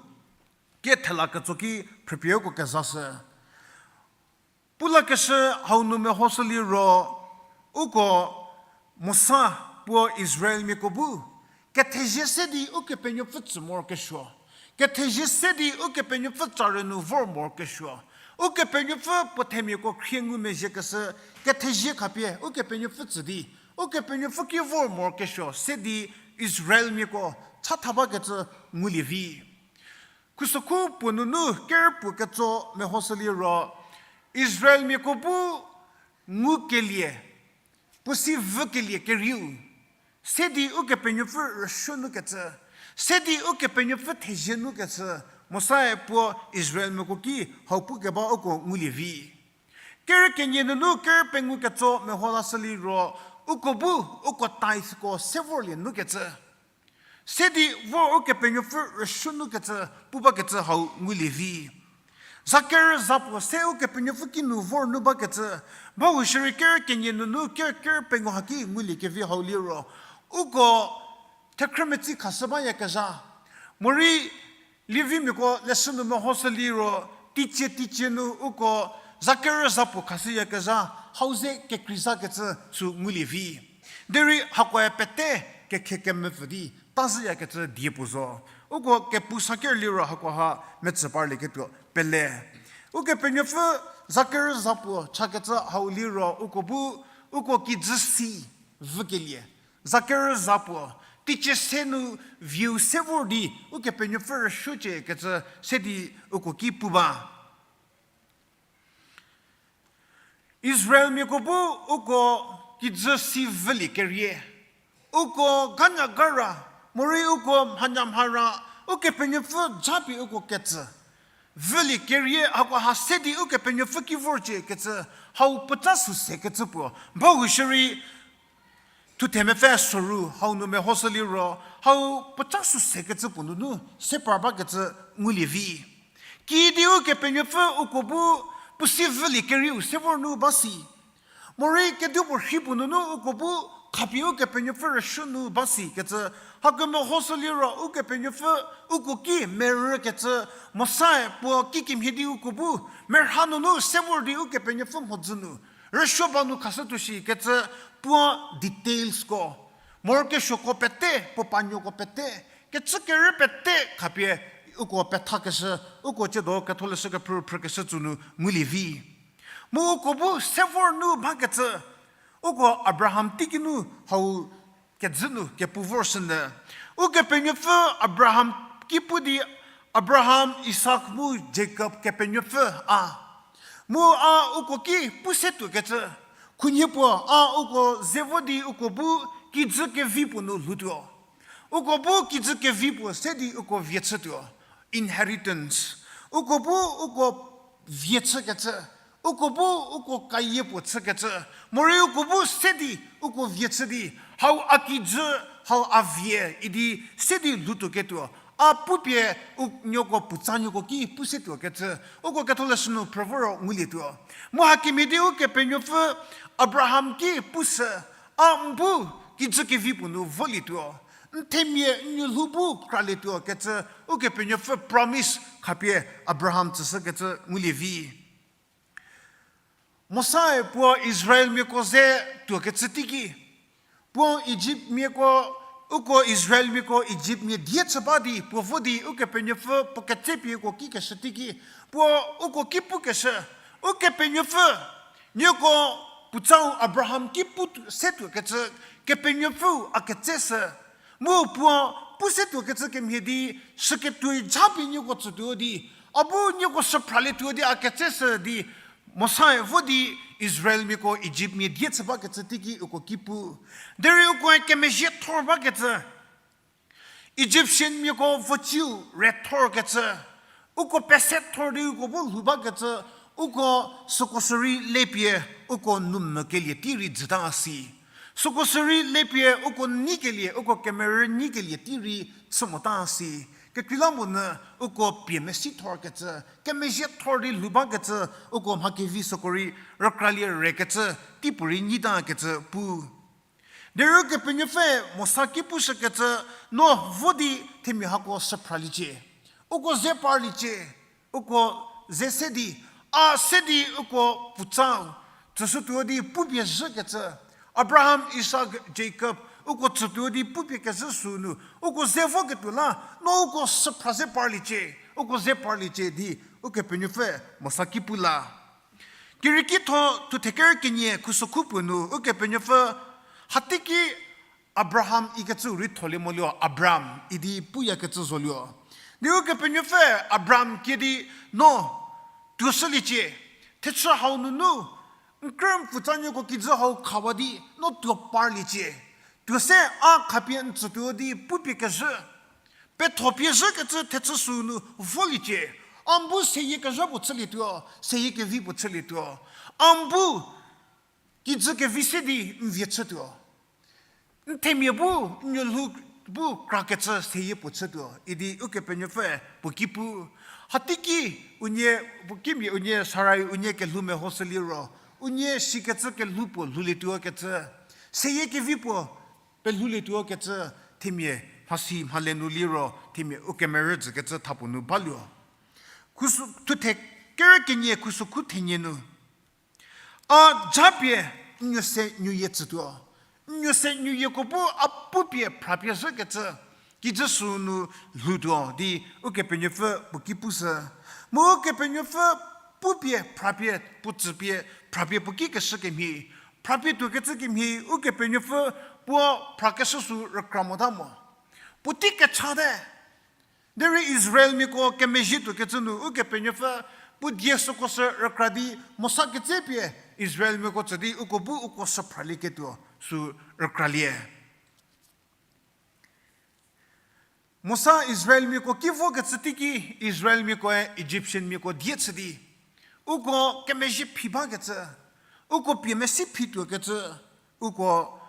kie thela ketso ki phrüpie uko kezashü. Pulakeshü hau nu mehoshü liro, uko Mosa puo Israelmiako bu, kethezie se di Ukepenuopfü tsü morokesuo, kethezie se di Ukepenuopfü tsarei nu vor morokesuo, Ukepenuopfü puo themiako khrie ngumezhiekeshü, kethezie khapie Ukepenuopfü tsü di, Ukepenuopfü ki vor morokesuo se di Israelmiako chatha bakecü ngulie vi. Khusokhu puo nunu ker puo ketso mehoshü liro, Israelmiako bu ngukelie, puo si vükelie kerieu, se di Ukepenuopfü rüsuo nukecü, se di Ukepenuopfü thezie nukecü, Mosae puo Israelmiako ki hau pukeba uko ngulie vi. Ker kenie nunu ker pengou ketso meho lashü liro, uko bu uko titheko se vorlie nukecü, se di vor Ukepenuopfü rüsuo nukecü pu bakecü hau ngulie vi. Zakerü zapuo se Ukepenuopfü kinu vor nu bakecü, bahou shierei ker kenie nunu ker ker pengou haki ngulie kevi hau liro, uko thekhrümetsi khashü bayakezha, morei Levimiako leshü nu mehoshü liro, teicie teicie nu uko zakerü zapuo khashüyakezha, hau ze kekreizakecü sü ngulie vi. Derei hakoe pete kekhe kemepfü di tazhüyakecü die puo zo. Uko kepu saker liro hakoha metsü parlieketuo pele. Ukepenuopfü zakerü zapuo chakecü hau liro uko bu, uko kijü si vükelie, zakerü zapuo, teicie se nu vieu se vor di Ukepenuopfü rüsuociekecü se di uko ki pu ba. Israelmiako bu uko kijü si vülie kerie, uko ganyagara, morei uko mhanyamhara, Ukepenuopfü japie uko ketsü vülie kerie, hakoha se di Ukepenuopfü ki vorciekecü, hau puoca sü sekecü puo, bahou shierei Thuthemepfü soru hau nu mehoshü liro, hau puoca sü sekecü puo nunu se par bakecü ngulie vi. Kiüdi Ukepenuopfü uko bu puo si vülie kerieu se vor nu ba si, morei kedipuo rhi puo nunu uko bu khapie Ukepenuopfü rüsuo nu ba sikecü, hakemhoshü liro Ukepenuopfü uko ki merükecü, Mosae puo kikemhie di uko bu merha nunu se vor di Ukepenuopfü mhodzü nu rüsuo ba nu khashütuo shikecü puo detailsko, morokesuoko pete, puo panuoko pete, kecükerü pete khapie uko pethakeshü, uko tsiedo ketholeshü kephrü phrükeshü tsü nu ngulie vi. Mu uko bu se vor nu bakecü, uko Abraham teiki nu hau kejü nu kepu vorshünyü. Ukepenuopfü Abraham ki pu di Abraham, Isak mu Jakob Kepenuopfü a. Mu a uko ki pu se tuokecü. Khunhie puo a uko ze vo di uko bu kijü kevi puo nu lhoutuo. Uko bu kijü kevi puo se di uko vie chütuo. Inheritance. Uko bu uko vie chükecü. Uko bu uko kayie puo chükecü. Morei uko bu se di uko vie chü di. Hau a kijü, hau a vie idi se di lhoutuoketuo. A pupie u nuoko puotsanuoko ki pu se tuokecü. Uko ketholeshü nu phrü voro ngulietuo. Mu hakemhie di Ukepenuopfü Abraham ki pushü, a n bu kijü kevi puo nu volietuo. N themia n nuolhou bu kralietuo kecü Ukepenuopfü promise khapie Abraham tsüshükecü ngulie vi. Mosae puo Israelmiako ze tuokecü teiki, puo Ijiptmiako, uko Israelmiako Ijiptmia die chü ba di puo vo di Ukepenuopfü puo ketsepie uko kikeshü teiki, puo uko ki pukeshü, Ukepenuopfü, nieko puotsau Abraham ki pu se tuokecü, Kepenuopfüu a ketseshü. Mu puo pu se tuokecü kemhie di, shüketuoi japie nieko tsütuo di, a bu nieko shüphralietuo di a ketseshü di, Mosae vo di Israelmiako Ijiptmia die chü bakecü teiki uko ki pu. Derei ukoe kemezhie thor bakecü, Egyptianmiako vociu rethorkecü, uko pese thor di uko bu lhou bakecü, uko süko sürei lepie uko numvü kelie tei rei jüta si. Süko sürei lepie uko nikelie, uko kemerü nikelie tei rei chü mota si. Kekreilamonyü uko pie mesi thorkecü, kemezhie thor di lhou bakecü, uko mha kevi süko rei rükralie rekecü, teipuorei nyitakecü pu. Derei Ukepenuopfü Mosa ki pushükecü, no vo di themia hako shüphraliecie. Uko ze parliecie, uko ze se di, a se di uko puotsau, tsüshütuo di pupie zhükecü. Abraham, Isak, Jakob, uko tsütuo di pupie kezhü sünu, uko ze voketuo la, no uko shüphra ze parliecie, uko ze parliecie di, Ukepenuopfü Mosa ki pu la. Kerieki tho thuthe ker kenie khusokhu puo nu, Ukepenuopfü, hateiki Abraham ikecü rei tholie molio, Abram idi puyakecü zolio. Di Ukepenuopfü Abram kie di, no, tuoshüliecie, thechü hau nunu, n krü n pfutsanuoko kijü hau khawa di, no tuo parliecie. Tuo se a khapie n tsütuo di pupie kezhü. Pethopie zhükecü thechü sünu voliecie. A n bu seyie kezha puo chülietuo, seyie kevi puo chülietuo. A n bu kijü kevi se di n vie chütuo. N themia bu, n nuolhou bu krakecü seyie puo chütuo idi Ukepenuopfü puo ki pu. Hateiki unie, puo kimia unie Sarai unie kelhou mehoshüliro, unie sikecü kelhou puo lhoulietuo kecü, seyie kevi puo pelhoulietuo kecü, themia mhasi mhale nu liro themia ukemerü jükecü thapuo nu baluo. Khuso, thuthe ker kenie khusokhu thenie nu, a japie n nuo se nuoyie tsütuo. N nuo se nuoyieko bu a pupie phrapie zhükecü, kijü sünu lhoutuo di Ukepenuopfü puo ki pushü. Mu Ukepenuopfü pupie phrapie puo tsüpie phrapie puo ki keshü kemhie, phrapie tuokecü kemhie Ukepenuopfü puo phrakeshü sü rükra mota mo. Puotei kechate. Derei Israelmiako kemezhie tuokecü nu Ukepenuopfü puo die süko sü rükra di Mosa ketsepie Israelmiako tsü di uko bu uko shüphralieketuo sü rükralie. Mosa Israelmiako ki vokecü teiki Israelmiakoe Egyptianmiako die chü di, uko kemezhie phi bakecü, uko pie mesi phi tuokecü, uko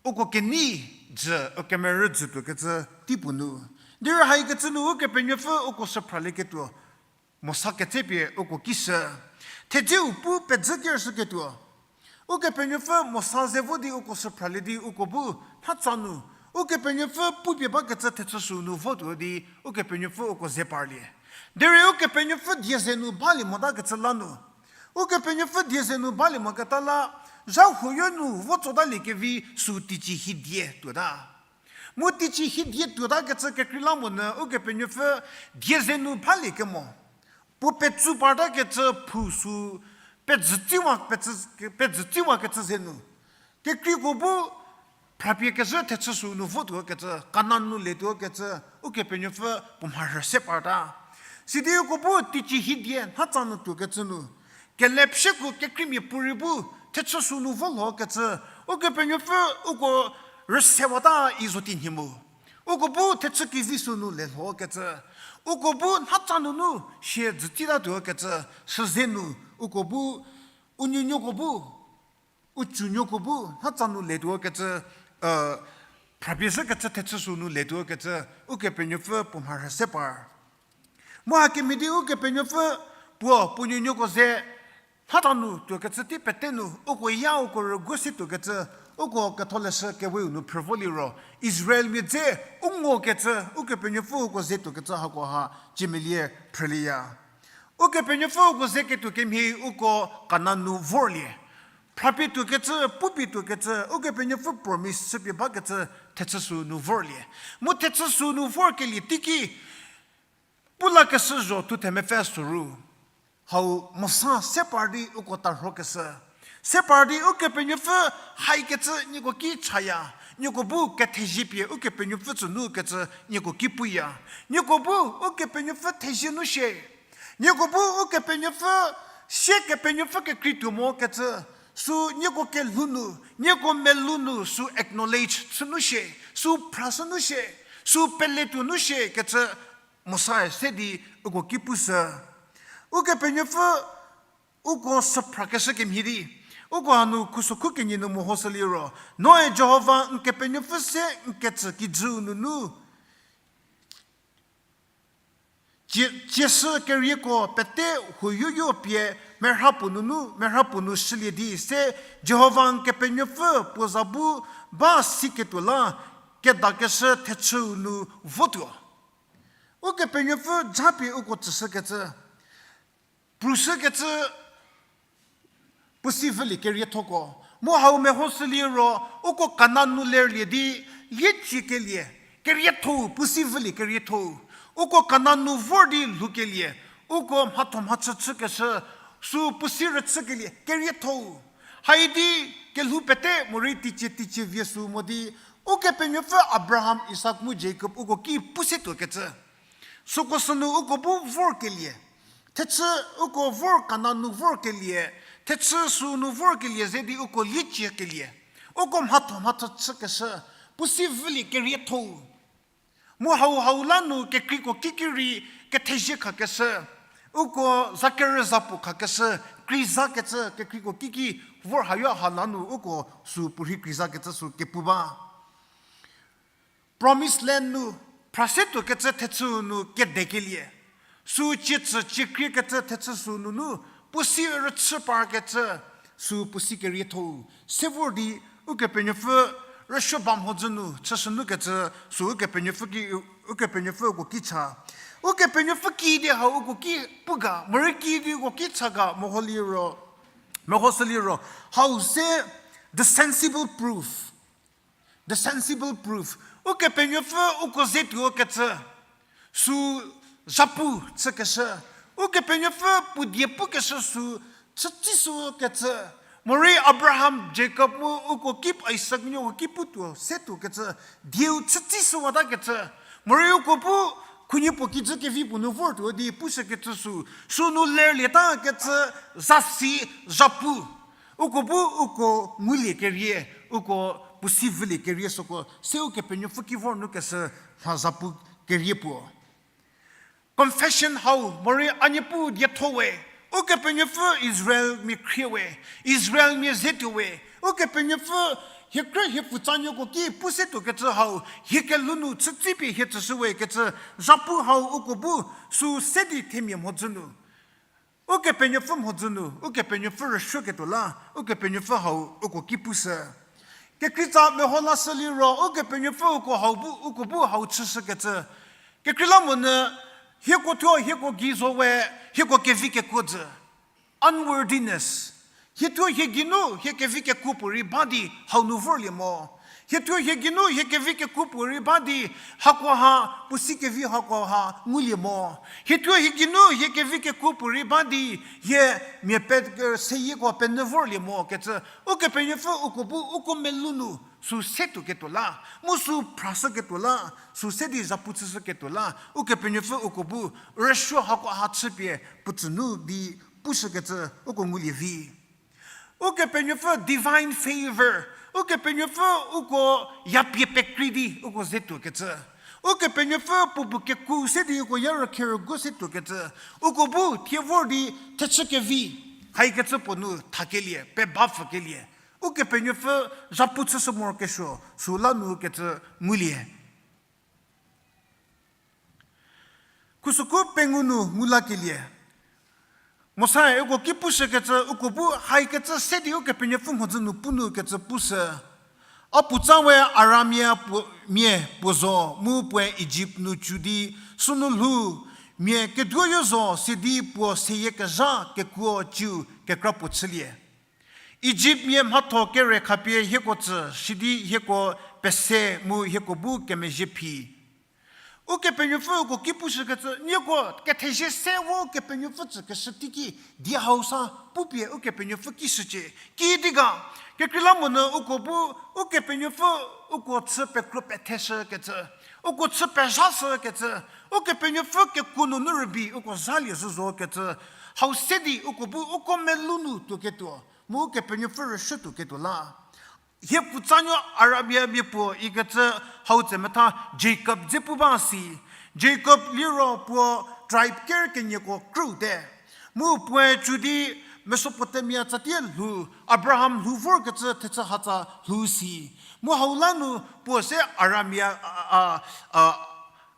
uko kenei jü, ukemerü jü tuokecü teipuo nu. Derei haikecü nu Ukepenuopfü uko shüphralieketuo Mosa ketsepie uko ki shü. Thedzeu pu pezhü kershüketuo. Ukepenuopfü Mosa ze vo di uko shüphralie di uko bu tha tsa nu, Ukepenuopfü pupie bakecü thechü sünu votuo di Ukepenuopfü uko ze parlie. Derei Ukepenuopfü die ze nu balie motakecü la nu, Ukepenuopfü die ze nu balie moketa la, zha huoyo nu vo tsotaliekevi sü teicie hidie tuota. Mu teicie hidie tuotakecü kekreilamonyü Ukepenuopfü die ze nu baliekemo, puo petsu partakecü phu sü pejütsiwa, pejü, pejütsiwakecü ze nu, kekreiko bu Phrapie kezhü thechü süu nu votuo kecü, Kanan nu letuo kecü, Ukepenuopfü puo mharhü se parta. Sidi uko bu teicie hidie nhatsa nu tuo kecü nu, kelepshüku kekreimia puorei bu thechü süu nu vo lho kecü, Ukepenuopfü uko rüsewata izo tinhie mu. Uko bu thechü kevi süu nu le lho kecü, uko bu nhatsa nunu sie dzütitatuo kecü, süze nu uko bu, u nuonuoko bu, u tsunuoko bu nhatsa nu letuo kecü, phrapie zhü kecü thechü süu nu letuo kecü, Ukepenuopfü puo mharhü se par. Mu hakemhie di Ukepenuopfü puo puo nuonuoko ze nhatsa nu tuo kecü tei pete nu, uko ya uko rüguo se tuo kecü, uko ketholeshü keweu nu phrü vo liro, Israelmia dze u ngo kecü, Ukepenuopfü uko ze tuo kecü hakoha ciemelie phrülieya. Ukepenuopfü uko ze ketuo kemhie uko Kanan nu vorlie. Phrapie tuo kecü, pupie tuo kecü, Ukepenuopfü promise chüpie ba kecü thechü süu nu vorlie. Mu thechü süu nu vorkelie teiki, pu lakeshü zho thu themepfü soru. Hau Mosa se par di uko tarhokeshü. Se par di Ukepenuopfü haikecü nieko ki chaya. Nieko bu kethezie pie Ukepenuopfü tsünu kecü nieko ki puya. Nieko bu Ukepenuopfü thezie nu shie. Nieko bu Ukepenuopfü, sie Kepenuopfü kekrei tuo mo kecü, sü nieko kelhou nu, nieko melou nu sü acknowledge chü nu shie, sü phrashü nu shie, sü pele tuo nu shie kecü Mosae se di uko ki pushü. Ukepenuopfü uko süphrakeshü kemhie di, uko hanu khusokhu kenie nu mehoshü liro, noe Jihova n Kepenuopfü se n ketsü kijüu nunu cie-, cieshü kerieko pete huoyoyo pie merha puo nunu, merha puo nu shülie di se Jihova n Kepenuopfü puo za bu ba siketuo la kedakeshü thechüu nu votuo. Ukepenuopfü japie uko tsüshükecü, prushükecü, puo si vülie keriethoko. Mu hau mehoshü liro, uko Kanan nu lerlie di, lieciekelieu, keriethou, puo si vülie keriethou. Uko Kanan nu vor di lhoukelie, uko mhatho mhachü chükeshü, sü puo si rüchükelie keriethou. Haidi kelhou pete morei teicie teicie vie sü mo di, Ukepenuopfü Abraham, Isak mu Jakob uko ki pu se tuokecü. Süko sünu uko bu vorkelie. Thechü uko vor Kanan nu vorkelie. Thechü sünu vorkelie ze di uko lieciekelie. Uko mhatho mhatho chükeshü. Puo si vülie keriethou. Mu hau hau la nu kekreiko kiki rei kethezie khakeshü. Uko zakerü zapuo khakeshü. Kreizakecü kekreiko kiki vor hayo ha la nu uko sü puorhi kreizakecü sü kepu ba. Promised land nu, phra se tuokecü thechüu nu kedekelie. Sü cie tsü cie kriekecü thechü sü nunu, puo si rüchü parkecü, sü puo si keriethou. Se vor di, Ukepenuopfü rüsuo ba mhodzü nu, chüshünukecü, sü Ukepenuopfü ki, Ukepenuopfü uko ki cha. Ukepenuopfü kiüdi hau uko ki pu ga, morei kiüdi uko ki cha ga, meho liro, mehoshü liro. Hau se the sensible proof. The sensible proof. Ukepenuopfü uko ze tuokecü. Sü zhapu chükeshü. Ukepenuopfü puo die pukeshü sü chütsishükecü. Morei Abraham, Jakob mu uko ki Isak nuo ki putuo se tuokecü. Dieu chütsishüwatakecü. Morei uko bu khunhie puo kijü kevi puo nu vortuo di pushükecü sü. Sünu lerlietakecü zasi zhapu. Uko bu uko ngulie kerie, uko puo si vülie kerie süko, se Ukepenuopfü ki vor nukeshü mha zhapu kerie puo. Confession hau, morei a Niepuu dietho we, Ukepenuopfü Israelmia khrie we, Israelmia ze tuo we, Ukepenuopfü hie krü hie pfutsanuoko ki pu se tuokecü hau, hie kelhou nu chütsipie hie tsüshü we kecü, zhapu hau uko bu, sü se di themia mhodzü nu. Ukepenuopfü mhodzü nu, Ukepenuopfü rüsuoketuo la, Ukepenuopfü hau uko ki pushü. Kekreitsa meho lashü liro, Ukepenuopfü uko hau bu, uko bu hau chüshükecü. Kekreilamonyü, hieko thuo, hieko gei zo we, hieko kevi kekuo jü. Unworthiness. Hie thuo hie geinu, hie kevi kekuo puorei ba di hau nu vorlie mo. Hie thuo hie geinu hie kevi kekuo puorei ba di, hakoha, puo si kevi hakoha ngulie mo. Hie thuo hie geinu hie kevi kekuo puorei ba di, hie mia pe, seyieko penyü vorlie mo kecü, Ukepenuopfü uko bu uko melou nu sü se tuo ketuo la, mu sü phrashü ketuo la, sü se di zhapu chüshü ketuo la, Ukepenuopfü uko bu rüsuo hakoha chüpie puo tsü nu di pushükecü uko ngulie vi. Ukepenuopfü divine favor, Ukepenuopfü uko yapie pekrei di uko ze tuokecü, Ukepenuopfü puo bu kekuo se di uko ya rükherügu se tuokecü, uko bu thie vor di thechü kevi, haikecü puo nu thakelie, pebapfükelie, Ukepenuopfü zhapu chüshü morokesuo, süla nu kecü ngulie. Khusokhu pengou nu ngu lakelie. Mosae uko ki pushükecü, uko bu haikecü se di Ukepenuopfü mhodzü nu pu nu kecü pushü. A puotsa we Aramia puo, mia puo zo, mu puoe Ijipt nu cü di, sünu lhou, mia keduoyo zo, sidi puo seyie kezha kekuo ciu kekra puo chülie. Ijipt mia mhatho kere khapie hieko tsü, sidi hieko pese mu hieko bu kemezhie phi. Ukepenuopfü uko ki pushükecü, nieko kethezie se vo Ukepenuopfü tsükeshü teiki, die hau sa pupie Ukepenuopfü ki shücie. Kidi ga, kekreilamonyü uko bu Ukepenuopfü uko chü pekro petheshükecü, uko chü pezhashükecü, Ukepenuopfü kekuo nunu rübei uko zalie zhü zokecü, hau se di uko bu uko melou nu tuoketuo, mu Ukepenuopfü rüsuo tuoketuo la. Hie puotsanuo Arabia mia puo ikecü hau tse metha Jacob dze pu ba si. Jacob liro puo tribe ker kenieko krüte. Mu puoe cü di Mesopotamia tsatie lhou, Abraham lhou vorkecü thechü hatsa lhou si. Mu hau la nu puo se Aramia, a, a, a,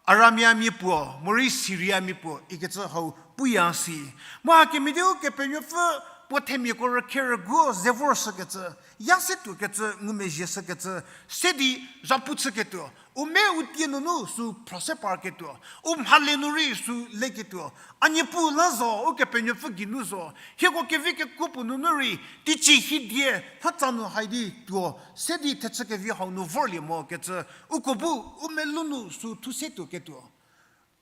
Aramiamia puo, morei Siriamia puo ikecü hau puya si. Mu hakemhie di Ukepenuopfü puo themiako rükherügu ze vorshükecü, ya se tuokecü, ngumezhie shükecü, se di zhapu chüketuo, u me u tie nunu sü phrase parketuo, u mhale nu rei sü leketuo, a Niepuu la zo, Ukepenuopfü geinu zo, hieko kevi kekuo puo nunu rei, teicie hidie, hatsa nu hai di tuo, se di thechü kevi hau nu vorlie mokecü, uko bu, u melou nu sü thu se tuoketuo.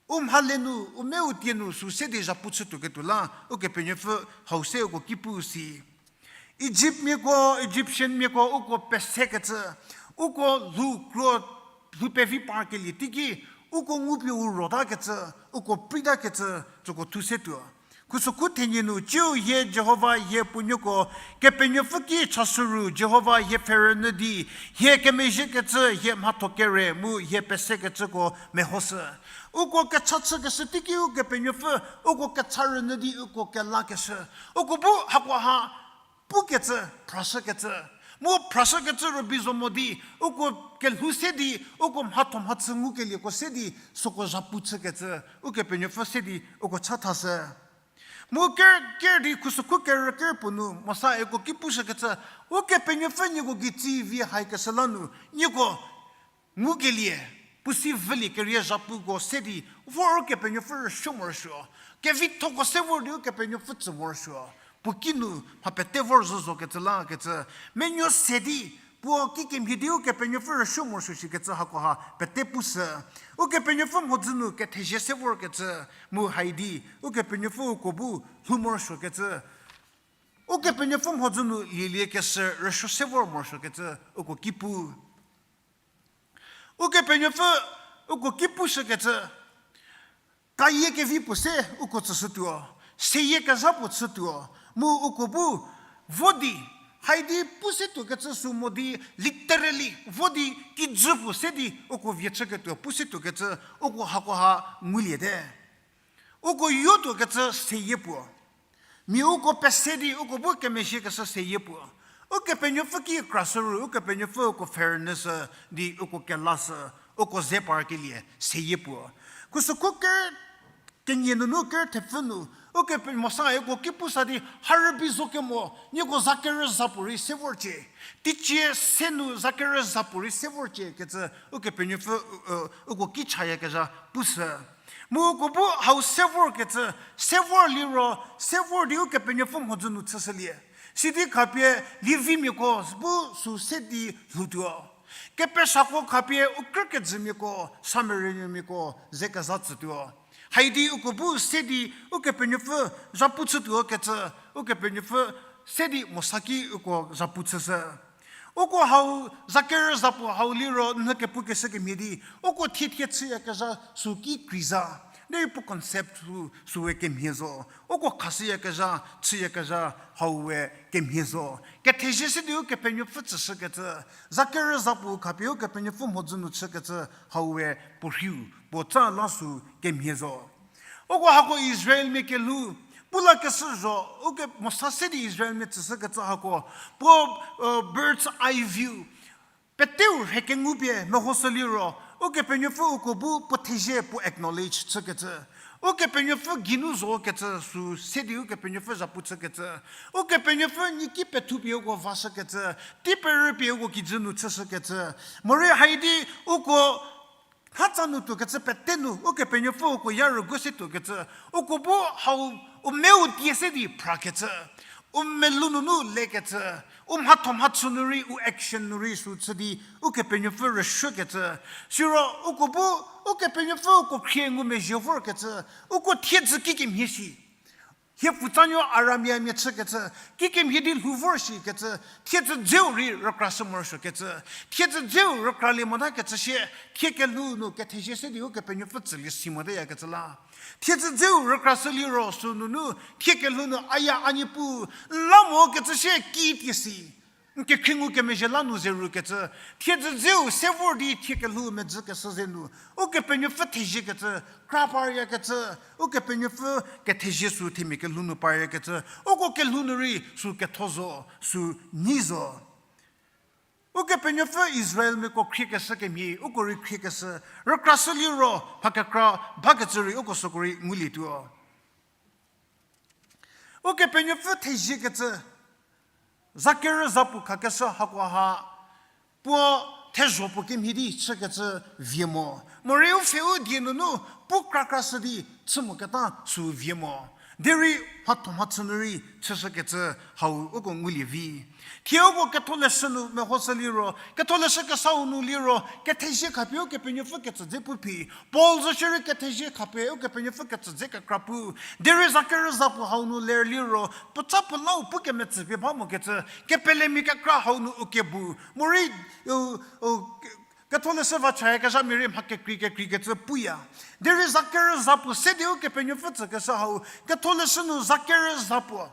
U mhale nu, u me u tie nu sü se di zhapu chü tuoketuo la, Ukepenuopfü hau se uko ki pu si. Egyptmiako, Egyptianmiako uko pesekecü, uko lhou kro, lhou pevi parkelie teiki, uko ngupie u rotakecü, uko preitakecü, tsüko thu se tuo. Khusokhu thenie nu, ciu hie Jihova hie puonuoko, Kepenuopfü ki chashüru Jihova hie pfherünyü di, hie kemezhiekecü, hie mhatho kere mu hie pesekecüko mehoshü. Uko kecha chükeshü teiki Ukepenuopfü, uko kecha rünyü di uko kelakeshü. Uko bu hakoha pukecü, phrashükecü. Mu phrashükecü rübei zo mo di, uko kelhou se di, uko mhatho mhachü ngukelieko se di, süko zhapu chükecü, Ukepenuopfü se di, uko chathashü. Mu ker, ker di khusokhu ker, ker puo nu, Mosa uko ki pushükecü, Ukepenuopfü nieko gei tsi vi haikeshü la nu, nieko ngukelie, puo si vülie kerie zhapuko se di, vor Ukepenuopfü rüsuo morosuo. Kevithoko se vor di Ukepenuopfü tsü morosuo. Puo kinu mha pete vor zhü zokecü lakecü. Menuo se di, puo kikemhie di Ukepenuopfü rüsuo morosuo shikecü hakoha pete pushü. Ukepenuopfü mhodzü nu kethezie se vorkecü, mu hai di, Ukepenuopfü uko bu lhou morosuokecü. Ukepenuopfü mhodzü nu lieliekeshü rüsuo se vor morosuokecü, uko ki pu. Ukepenuopfü uko ki pushükecü, kayie kevi puo se uko tsüshütuo, seyie kezha puo chütuo, mu uko bu vo di, hai di pu se tuokecü sü mo di literally, vo di kijü puo se di uko vie chüketuo, pu se tuokecü uko hakoha nguliete. Uko yotuokecü seyie puo. Mia uko pese di uko bu kemezhiekeshü seyie puo. Ukepenuopfü ki krashüru, Ukepenuopfü uko pfherünyüshü di uko kelashü, uko ze parkelie seyie puo. Khusokhu ker kenie nunu ker thepfü nu, Ukepe-, Mosa uko ki pusa di, ha rübei zo kemo, nieko za kerüza puorei se vorcie. Teicie se nu za kerüza puorei se vorcie kecü, Ukepenuopfü, u-, u-, uko ki chayakezha pushü. Mu uko bu hau se vorkecü, se vor liro, se vor di Ukepenuopfü mhodzü nu chüshülie. Sidi khapie Levimiako bu sü se di lhoutuo. Kepesako khapie u krü kejümiako, Samariamiako ze kezha tsütuo. Haidi uko bu se di Ukepenuopfü zhapu chütuo kecü, Ukepenuopfü se di Mosa ki uko zhapu chüshü. Uko hau, zakerü zapuo hau liro nhü kepukeshü kemhie di, uko thie thie chüyakezha sü ki kreiza. Derei puo concept sü, süwe kemhie zo. Uko khashüyakezha, chüyakezha hau we kemhie zo. Kethezie se di Ukepenuopfü tsüshükecü, zakerü zapuo khapie Ukepenuopfü mhodzü nu chükecü hau we puo rhiu, puo tsa la sü kemhie zo. Uko hako Israelmia kelhou, pu lakeshü zho, uko Mosa se di Israelmia tsüshükecü hako, puo, bird's eye view, peteu rhe kengu pie mehoshü liro, Ukepenuopfü uko bu puo thezie puo acknowledge chükecü. Ukepenuopfü geinu zo kecü sü se di Ukepenuopfü zhapu chükecü. Ukepenuopfü niki pethu pie uko vashükecü, tei perü pie uko kijü nu chüshükecü. Morei haidi uko hatsa nu tuokecü pete nu, Ukepenuopfü uko ya rüguo se tuokecü, uko bu hau u meu die se di phrakecü, u melou nunu lekecü, u mhatho mhachü nu rei, u action nu rei sü chü di Ukepenuopfü rüshükecü. Siro uko bu Ukepenuopfü uko khrie ngumezhie vorkecü, uko thiedzü kikemhie shi. Hie pfutsanuo Aramiamia chükecü, kikemhie di lhou vor shikecü, thiedzü dzeu rei rükrashü morosuokecü, thiedzü dzeu rükralie motakecü shie, thie kelhou nu kethezie se di Ukepenuopfü tsülie si motayakecü la. Thiedzü dzeu rükrashü liro sü nunu, thie kelhou nu aya a Niepuu, n la mokecü shie ki tie si. N kekhrie ngukemezhie la nu zerükecü, thiedzü dzeu se vor di thie kelhou medzükeshü ze nu, Ukepenuopfü theziekecü, kra paryakecü, Ukepenuopfü kethezie sü themia kelhou nu paryakecü, uko kelhou nu rei sü ketho zo, sü nyi zo. Ukepenuopfü Israelmiako khriekeshü kemhie, uko rei khriekeshü, rükrashü liro, mha kekra bakecü rei uko süko rei ngulietuo. Ukepenuopfü theziekecü, zakerü zapuo khakeshü hakoha, puo thezho puo kemhie di chükecü vie mo. Morei u pfhe u die nunu, pu krakrashü di chü moketa sü vie mo. Derei mhatho mhachü nu rei chüshükecü hau uko ngulie vi. Thie uko ketholeshü nu mehoshü liro, ketholeshü kesau nu liro, kethezie khapie Ukepenuopfü ketsü dze pu phi. Paul zo shierei kethezie khapie Ukepenuopfü ketsü dze kekra pu. Derei zakerü zapuo hau nu ler liro, puotsa puo lau pu kemetsü pie ba mokecü, kepelemia kekra hau nu u kebu. Morei, u, u, ketholeshü va chayakezhamia rei mha kekrei kekreikecü puya. Derei zakerü zapuo se di Ukepenuopfü tsükeshü hau, ketholeshü nu zakerü zapuo,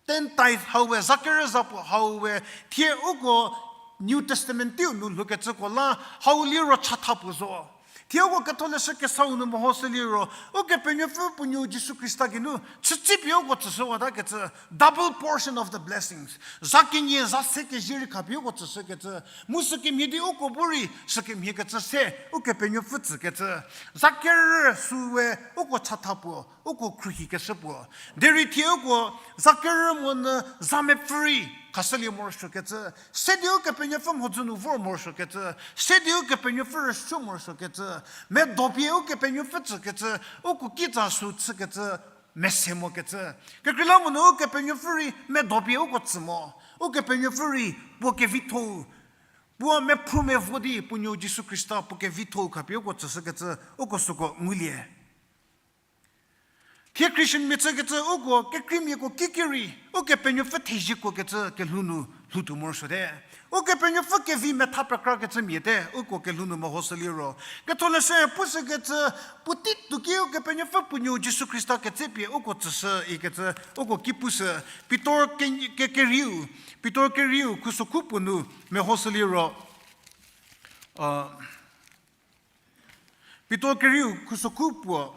ten tithe hau we, zakerü zapuo hau we, thie uko New Testament teiu nu lhoukecüko la, hau liro chatha puo zo. Thie uko ketholeshü kesau nu mehoshü liro, Ukepenuopfü puo nuou Jisu Khrista geinu chütsipie uko tsüshüwatakecü, double portion of the blessings. Za kenie, za se kezie rei khapie uko tsüshükecü, mu sükemhie di uko bu rei sükemhiekecü se, Ukepenuopfü tsükecü. Zakerü sü we uko chatha puo, uko khruohikeshü puo. Derei thie uko zakerü monyü za mepfü rei khashülie morosuokecü, se di Ukepenuopfü mhodzü nu vor morosuokecü, se di Ukepenuopfü rüsuo morosuokecü, medopie Ukepenuopfü tsükecü, uko kitsa sü chükecü, mese mokecü. Kekreilamonyü Ukepenuopfü rei medopie uko tsü mo, Ukepenuopfü rei puo kevitho-u, puo mephru mevo di puo nuou Jisu Khrista puo kevitho-u khapie uko tsüshükecü, uko süko ngulie. Thie Christian mia chükecü uko kekreimiako kiki rei, Ukepenuopfü theziekuokecü kelhou nu lhoutuo morosuote. Ukepenuopfü kevi metha pekrakecü miate, uko kelhou nu mehoshü liro. Ketholeshü pushükecü, puotei tuoki Ukepenuopfü puo nuou Jisu Khrista ketsepie uko tsüshü ikecü, uko ki pushü. Pitor ke-, ke-, kerieu, Pitor kerieu khusokhu puo nu mehoshü liro, a, Pitor kerieu khusokhu puo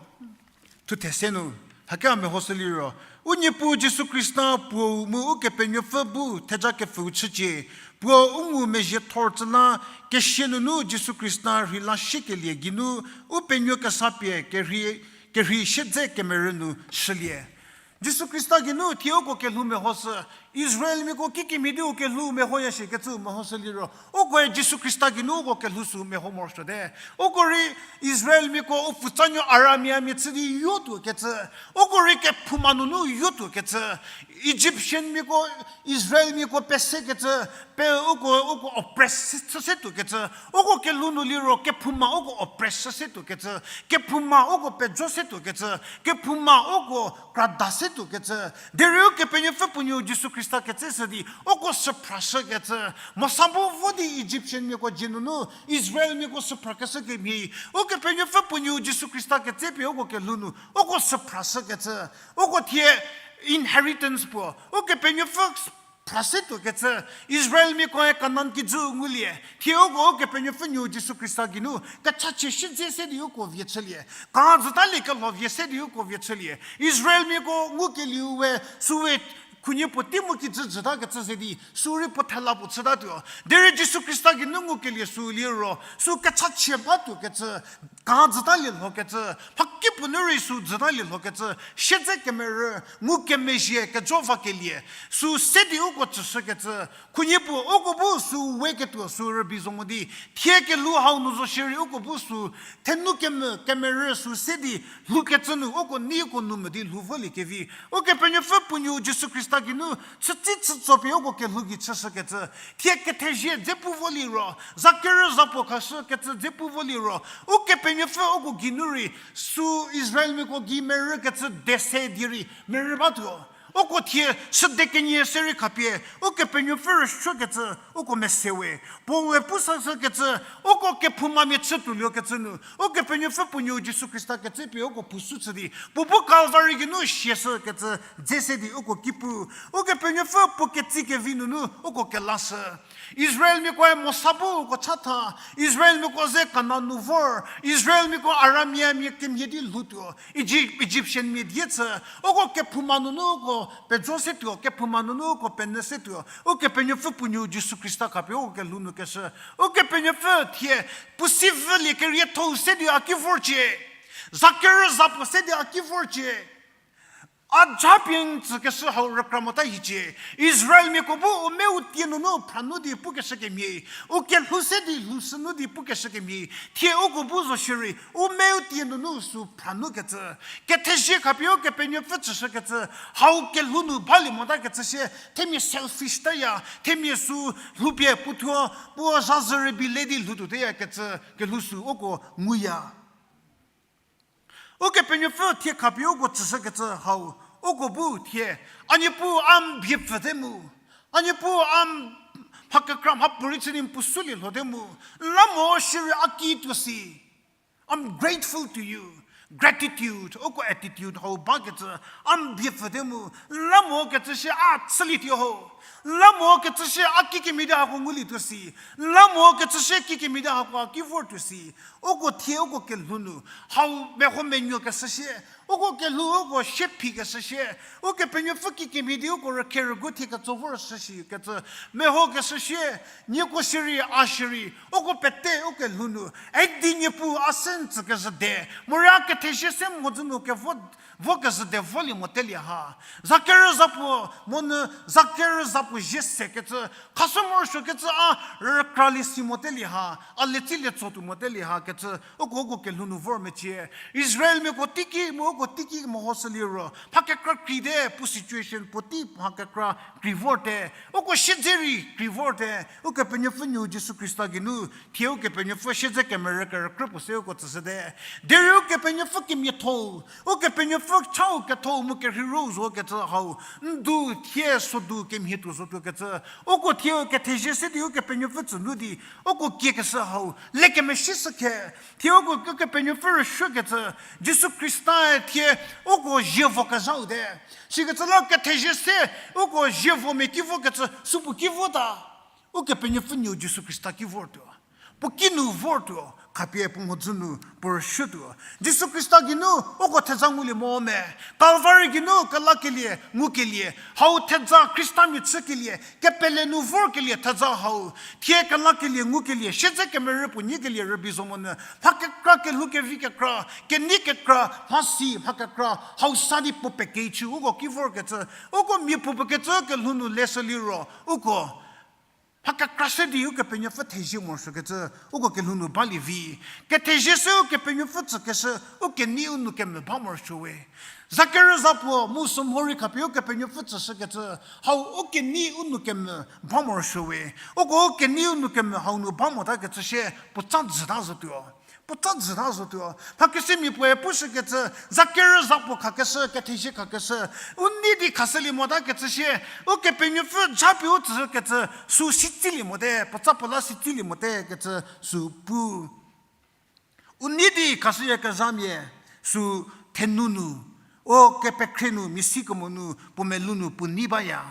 thuthe se nu, hake a mehoshü liro, u Niepuu Jisu Khrista puou mu Ukepenuopfü bu theja kepfüu chücie, puo u ngumezhie thor tsü la, kesia nunu Jisu Khrista rheila shiekelie geinu, u penuo kesa pie kerhei, kerhei siedze kemerü nu shülie. Jisu Khrista geinu thie uko kelhou mehoshü, Israelmiako kikemhie di u kelhou mehoya shikecü mehoshü liro, ukoe Jisu Khrista geinu uko kelhou sü meho morosuote. Uko rei Israelmiako u pfutsanuo Aramiamia chü di yotuokecü, uko rei kephouma nunu yotuokecü, Egyptianmiako Israelmiako pesekecü, pe uko, uko oppress chü setuokecü, uko kelhou nu liro kephouma uko oppress chü setuokecü, kephouma uko pejo setuokecü, kephouma uko krada setuokecü. Derei Ukepenuopfü puo-u Jisu Khrista ketse shü di uko süphrashükecü. Mosa bu vo di Egyptianmiako dzie nunu Israelmiako süphrakeshü kemhie, Ukepenuopfü puo-u Jisu Khrista ketse pie uko kelhou nu uko süphrashükecü. Uko thie inheritance puo Ukepenuopfü phrasetuokecü. Israelmiakoe Kanan kijü ngulie, thie uko Ukepenuopfü nuo Jisu Khrista geinu kechachie shidze se di uko vie chülie. Kazütalie kelho vie se di uko vie chülie. Israelmiako ngukelieu we, süu we khunhie puotei mu kijü jütakecü ze di sü rei puo thela puo chütatuo. Derei Jisu Khrista geinu ngukelie sü liro sü kechachie batuokecü, kazütalie lhokecü, mhakipuo nu rei sü jütalie lhokecü, siedze kemerü, ngukemezhie kejo vakelie, sü se di uko tsüshükecü, khunhie puo uko bu sü weketuo sü rübei zo mo di, thie kelhou hau nu zo shierei uko bu sü thenu kemvü kemerü sü se di lhoukecü nu uko neiko nu mo di lhou volie kevi. Ukepenuopfü puo nuo Jisu Khrista geinu chütsi chütso pie uko kelhou gei chüshükecü. Thie kethezie dze pu vo liro, zakerü zapuo khashükecü dze pu vo liro, Ukepenuopfü uko geinu rei sü Israelmiako gei merükecü de se di rei merü batuo. Uko thie süde kenie se rei khapie Ukepenuopfü rüsuokecü uko mese we. Paul-e pu sashükecü, uko kephoumamia chütuoliekecü nu Ukepenuopfü puo nuo Jisu Khrista ketse pie uko phusu chü di puo bu Calvary geinu siashükecü dze se di uko ki pu. Ukepenuopfü puo ketsi kevi nunu uko kelashü. Israelmiakoe Mosa bu uko chatha, Israelmiako ze Kanan nu vor, Israelmiako Aramiamia kemhie di lhoutuo, Egypt, Egyptianmia die chü, uko kephouma nunu uko pejo setuo, kephouma nunu uko penyü setuo, Ukepenuopfü puo nuo Jisu Khrista khapie uko kelhou nu keshü. Ukepenuopfü thie puo si vülie kerietho-u se di a ki vorcie, zakerü zapuo se di a ki vorcie. A japie n tsükeshü hau rükra mota hiecie. Israelmiako bu u me u tie nunu phranu di pukeshü kemhie, u kelhou se di lhoushü nu di pukeshü kemhie, thie uko bu zo shierei u me u tie nunu sü phranukecü. Kethezie khapie Ukepenuopfü tsüshükecü, hau kelhou nu balie motakecü sie, themia selfish taya, themia sü lhoupie puothuo, puo zhazü rübei le di lhoutuoteyakecü kelhou sü uko nguya. Ukepenuopfü thie khapie uko tsüshükecü hau, uko bu thie, a Niepuu a n bie pfüte mu, a Niepuu a n mha kekra mhapuorei chü di n puo sulie lhote mu, n la mo shierei a ki tuo si. I'm grateful to you. Gratitude, uko attitude hau bakecü, a n bie pfüte mu, n la mo kecü shie a chülietuo ho. N la mo kecü shie a kikemhie di hako ngulietuo si. N la mo kecü shie kikemhie di hako a ki vortuo si. Uko thie uko kelhou nu, hau meho menuokeshü shie, uko kelhou uko shie phikeshü shie, Ukepenuopfü kikemhie di uko rükhe rügu thie ketso vorshü shikecü, mehokeshü shie, nieko shierei, a shierei, uko pete ukelhou nu, edi Niepuu a se n tsükezhü de, morei a kethezie se mhodzü nu kevo, vokezhü de volie motelie ha. Zakerü zapuo, monyü zakerü zapuo zie sekecü, khashü morosuokecü a rükralie si motelie ha, a letsolie tso tuo motelie ha kecü, uko uko kelhou nu vor mecie. Israelmiako teiki mu uko teiki mehoshü liro, mha kekra krei de, puo situation puotei mha kekra krei vorte, uko siedze rei krei vorte, Ukepenuopfü nuo Jisu Khrista geinu, thie Ukepenuopfü siedze kemerü kerükrü puo se uko tsüshüte. Derei Ukepenuopfü kemiatho, Ukepenuopfü chau ketho mu kerheiro zo kecü hau, n du thie sodu kemhie tuo zotuo kecü, uko thie kethezie se di Ukepenuopfü tsü nu di, uko kiekeshü hau, le kemesi shükhe, thie uko Ukepenuopfü rüsuokecü, Jisu Khrista-e thie uko zievo kezhau te. Sikecü la kethezie se, uko zievomia ki vokecü, supuo ki vota. Ukepenuopfü nuo Jisu Khrista ki vortuo. Puo kinu vortuo, khapie puo mhodzü nu puo rüshütuo. Jisu Khrista geinu uko theza ngulie mo me, Calvary geinu kelakelie ngukelie, hau theza Khristamia chükelie, kepele nu vorkelie theza hau, thie kelakelie ngukelie, siedze kemerü puo nyikelie rübei zo monyü, mha kekra kelhou kevi kekra, kenei kekra, mhasi mha kekra, hau sa di puo pekechü, uko ki vorkecü, uko mia puo puo kecü kelhou nu leshü liro, uko mha kekra se di Ukepenuopfü thezie morosuokecü, uko kelhou nu balie vi. Kethezie se Ukepenuopfü tsükeshü, u kenei u nou kemvü ba morosuo we. Zakerüza puo mu sümhorei khapie Ukepenuopfü tsüshükecü, hau u kenei u nou kemvü ba morosuo we. Uko u kenei u nou kemvü hau nu ba motakecü sie, puotsa jüta zotuo. Puotsa jüta zotuo. Mhakesemia puoe pushükecü, zakerüza puo khakeshü, kethezie khakeshü, u nei di khashülie motakecü sie, Ukepenuopfü japie u tsükecü, sü sitsilie mote, puotsa puo la sitsilie mote kecü sü pu. U nei di khashüyakezhamia, sü thenu nu, o kepekhrie nu, mia sikemo nu, puo melou nu puo nei baya.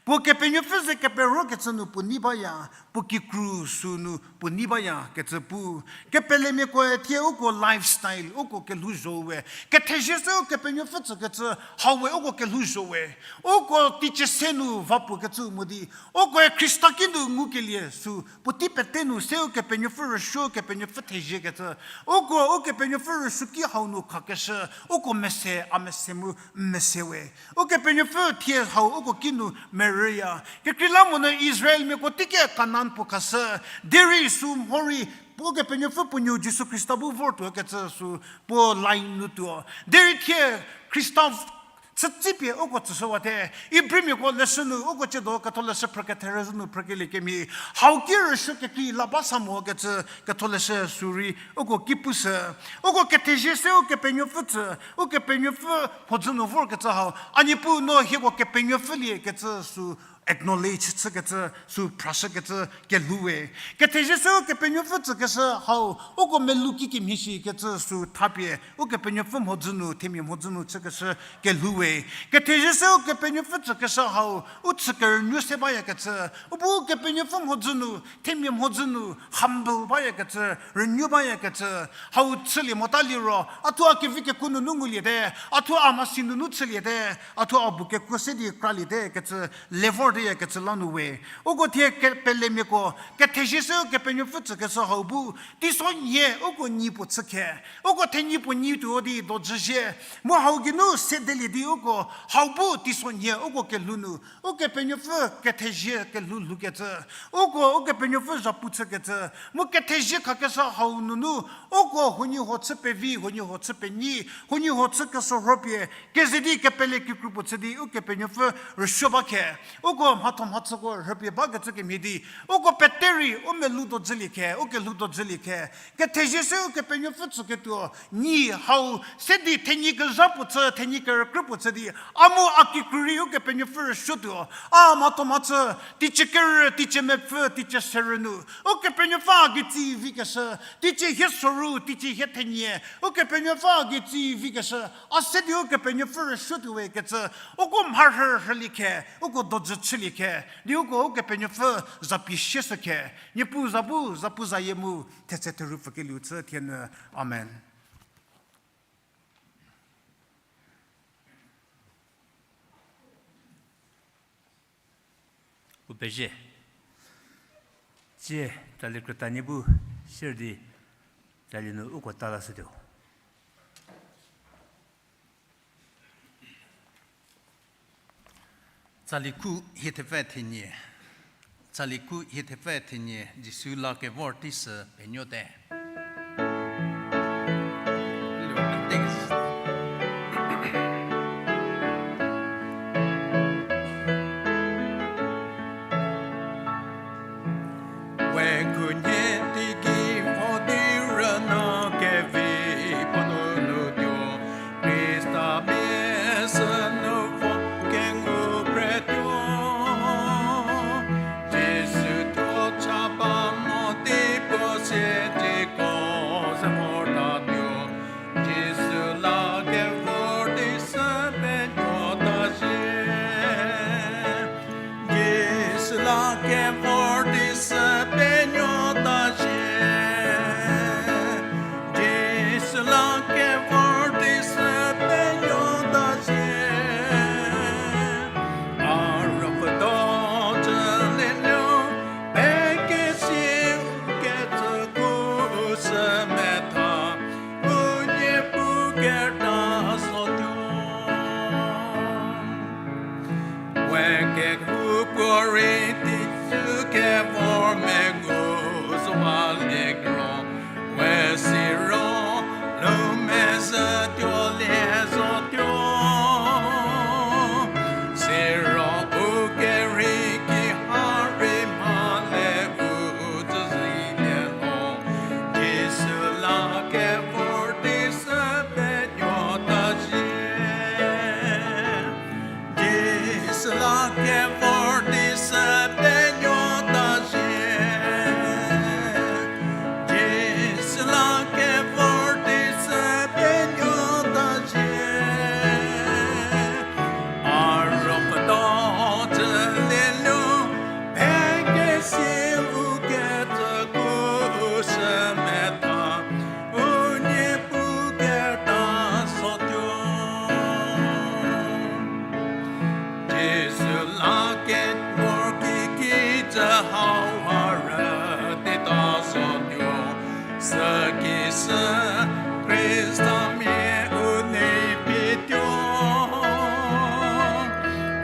Puo Kepenuopfü ze keperokecü nu puo nei baya, puo kikru sü nu puo nei baya kecü pu. Kepelemiakoe thie uko lifestyle, uko kelhouzho we. Kethezie se Ukepenuopfü tsükecü, hau we uko kelhouzho we. Uko teicie se nu va puo kecü mo di, ukoe Khrista kinu ngukelie sü, puotei pete nu se Ukepenuopfü rüsuo Ukepenuopfü theziekecü. Uko Ukepenuopfü rüsuoki hau nu khakeshü, uko mese, a mese mu, n mese we. Ukepenuopfü thie hau uko kinu merüya. Kekreilamonyü Israelmiako teiki Kanan puo khashü, derei sü mhorei, Ukepenuopfü puo nuo Jisu Khrista bu vortuo kecü sü puo line nu tuo. Derei thie Khrista chütsipie uko tsüshüwate. Ibrimiako leshü nu uko ciedo ketholeshü phrü ketherüzhü nu phrükelie kemhie, hau ki rüsuo kekrei la ba sa mo kecü ketholeshü sürei uko ki pushü. Uko kethezie se Ukepenuopfü tsü, Ukepenuopfü mhodzü nu vorkecü hau, a Niepuu no hieko Kepenuopfülie kecü sü acknowledge chükecü, sü phrashükecü kelhou we. Kethezie se Ukepenuopfü tsükeshü hau, uko melou ki kemhie shikecü sü thapie, Ukepenuopfü mhodzü nu, themia mhodzü nu chükeshü kelhou we. Kethezie se Ukepenuopfü tsükeshü hau, u chü kerünuo se bayakecü, u bu Ukepenuopfü mhodzü nu, themia mhodzü nu, humble bayakecü, rünuo bayakecü, hau chülie mota liro, a thuo a kevi kekuo nunu nguliete, a thuo a mhasi nunu chüliete, a thuo a bu kekuo se di kraliete kecü, le vor deyakecü la nu we. Uko thie kepelemiako, kethezie se Ukepenuopfü tsükeshü hau bu, teisonhie uko nyi puo chükhe, uko thenyi puo nyi tuo di dojüzie, mu hau geinu sedelie di uko, hau bu teisonhie uko kelhou nu, Ukepenuopfü kethezie kelhou lhoukecü, uko Ukepenuopfü zhapu chükecü, mu kethezie khakeshü hau nunu, uko huoniehuo chü pevi, huoniehuo chü penyi, huoniehuo chü keshürhopie, keze di kepele kikru puo chü di Ukepenuopfü rüsuo ba khe, uko mhatho mhachüko rhüpie bakecü kemhie di, uko peterei u melou dojülie khe, u kelhou dojülie khe, kethezie se Ukepenuopfü tsüketuo, nyi hau, se di thenyi kezha puo chü, thenyi kerükrü puo chü di, a mu a kikru rei Ukepenuopfü rüsuotuo, a mhatho mhachü, teicie kerü, teicie mepfü, teicie serü nu, Ukepenuopfü a gei tsi vikeshü, teicie hie soru, teicie hie thenie, Ukepenuopfü a gei tsi vikeshü, a se di Ukepenuopfü rüsuotuo we kecü, uko mharhü rhülie khe, uko dojü chülie khe, di uko Ukepenuopfü zapi sieshü khe, Niepuu za bu, zapuzayie mu, thetse therhu pfükelieu chü thienyü. Amen. U pezie. Tsie, tsali krütanie bu sier di, tsali nu uko ta lashütuo. Tsali khu hie thepfü thenie. Tsali khu hie thepfü thenie Jisu la kevor teisü penuote. We khunhie teiki vo di rüna kevi puo nunu tuo, Khrista mia sünu vo kengu pretuo. Jisu thuo cha ba mo di puo sie di Megu zo ba liekro, we siro, lu mezhü tuo lie zotuo. Siro u kerhei ki ha rei mhale u tsüzhie lie lho. Jisu la kevor di sü penuota zhie. Jisu la kevor di sü penuota zhie. Jisu la kevor di sü penuota zhie. A ruopfü do tsülie nu, pekesi u kecü ku u sü metha, u Niepuu kerta zotuo. Jisu la kevor ki kijü hauha rüteta zotuo, süki sü Khristamia u nei pituo.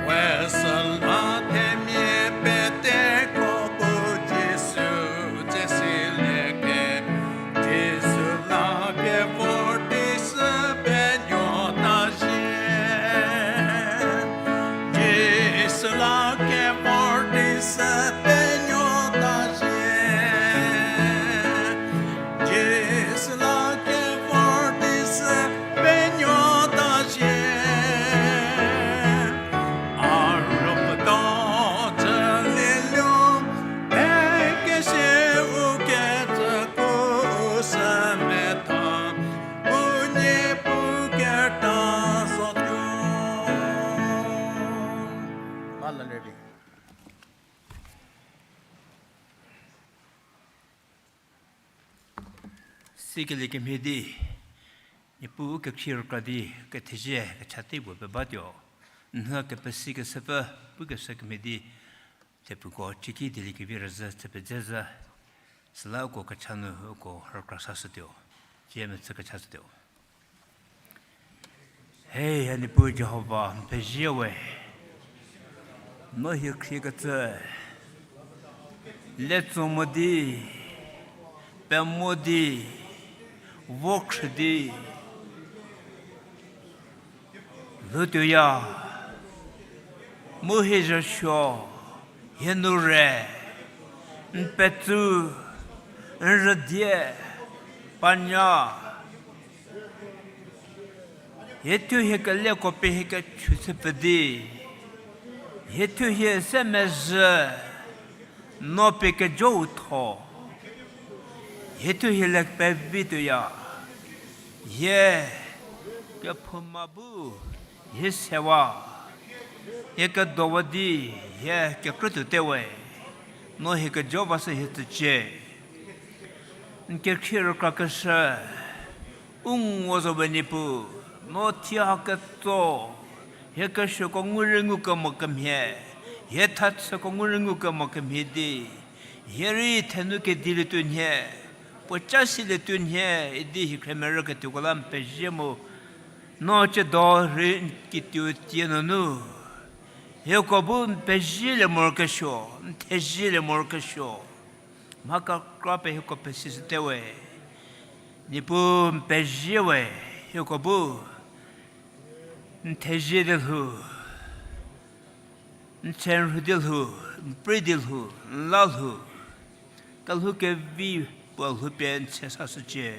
We süla themia peteko bu Jisu tsesilie ke, Jisu la kevor di sü penuota zhie. Jisu la kevor di sü penuota zhie. Jisu la kevor di sü penuota zhie. A ruopfü do tsülie nu, pekesi u kecü ku u sü metha, u Niepuu kerta zotuo. Hallelujah. Sikelie kemhie di, Niepuu kekhrie rükra di, kethezie kecha tei puo pebatuo. N hü kepesi kesepfü, pukeshü kemhie di, thepfuko cieki dieliekevi rüzhü chü pedze zhü, süla uko kecha nu uko rükra sashütuo. Cie mechü kecha shütuo. He, a Niepuu Jihova, n pezie we. No hie khriekecü, letso mo di, pemo di, vokhrü di lhoutuoya. Mu hie zhüsuo, hie nu re, n petsü, n rüdie, panya, hie thuo hie keleko pie hie kechü chü pfü di, hie thuo hie se mezhü, no pie kejo u tho. Hie thuo hie le pevituoya. Hie kephouma bu hie sewa. Hie kedowa di hie kekrütuo te we. No hie kejo ba sü hie tsücie. N kekhrie rükrakeshü, u ngo zo we Niepuu, no thie ha ketso, hie kesuoko ngu rei ngukemo kemhie, hie thachüko ngu rei ngukemo kemhie di, hie rei thenu kedilietuo nhie, puoca silietuo nhie, idi hie khremerü ketuoko la n pezie mu, no tsiedo rei n kituo tie nunu, hieko bu n pezielie morokesuo, n thezielie morokesuo. Mha kekra pie hieko pesishüte we. Niepuu n pezie we, hieko bu n thezie di lhou, n tse n rhu di lhou, n prei di lhou, n la lhou. Kelhou kevi puo lhou pie n tse sashücie.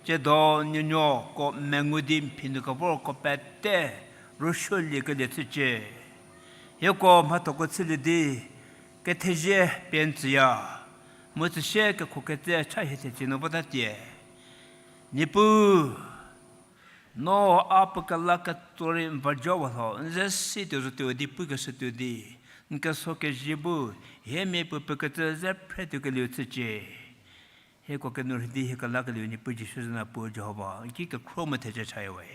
Tsiedo nuonuoko mengu di n phi nu kevorko pete rüsuoliekelie chücie. Hieko mhathoko chülie di kethezie pie n tsüya, mu tsüsie kekhoketse cha hie thecie nu votatie. Niepuu, no a puo kela ketso rei n va jowa lho, n ze si tuo zotuo di pukeshütuo di, n keso kezie bu, hie mia puo pukecü ze phretuokelieu chücie. Hieko kenu rhei di hie kelakelieu Niepuu Jisu za nu puo Jihova, n ki kekhro mu theze chaya we.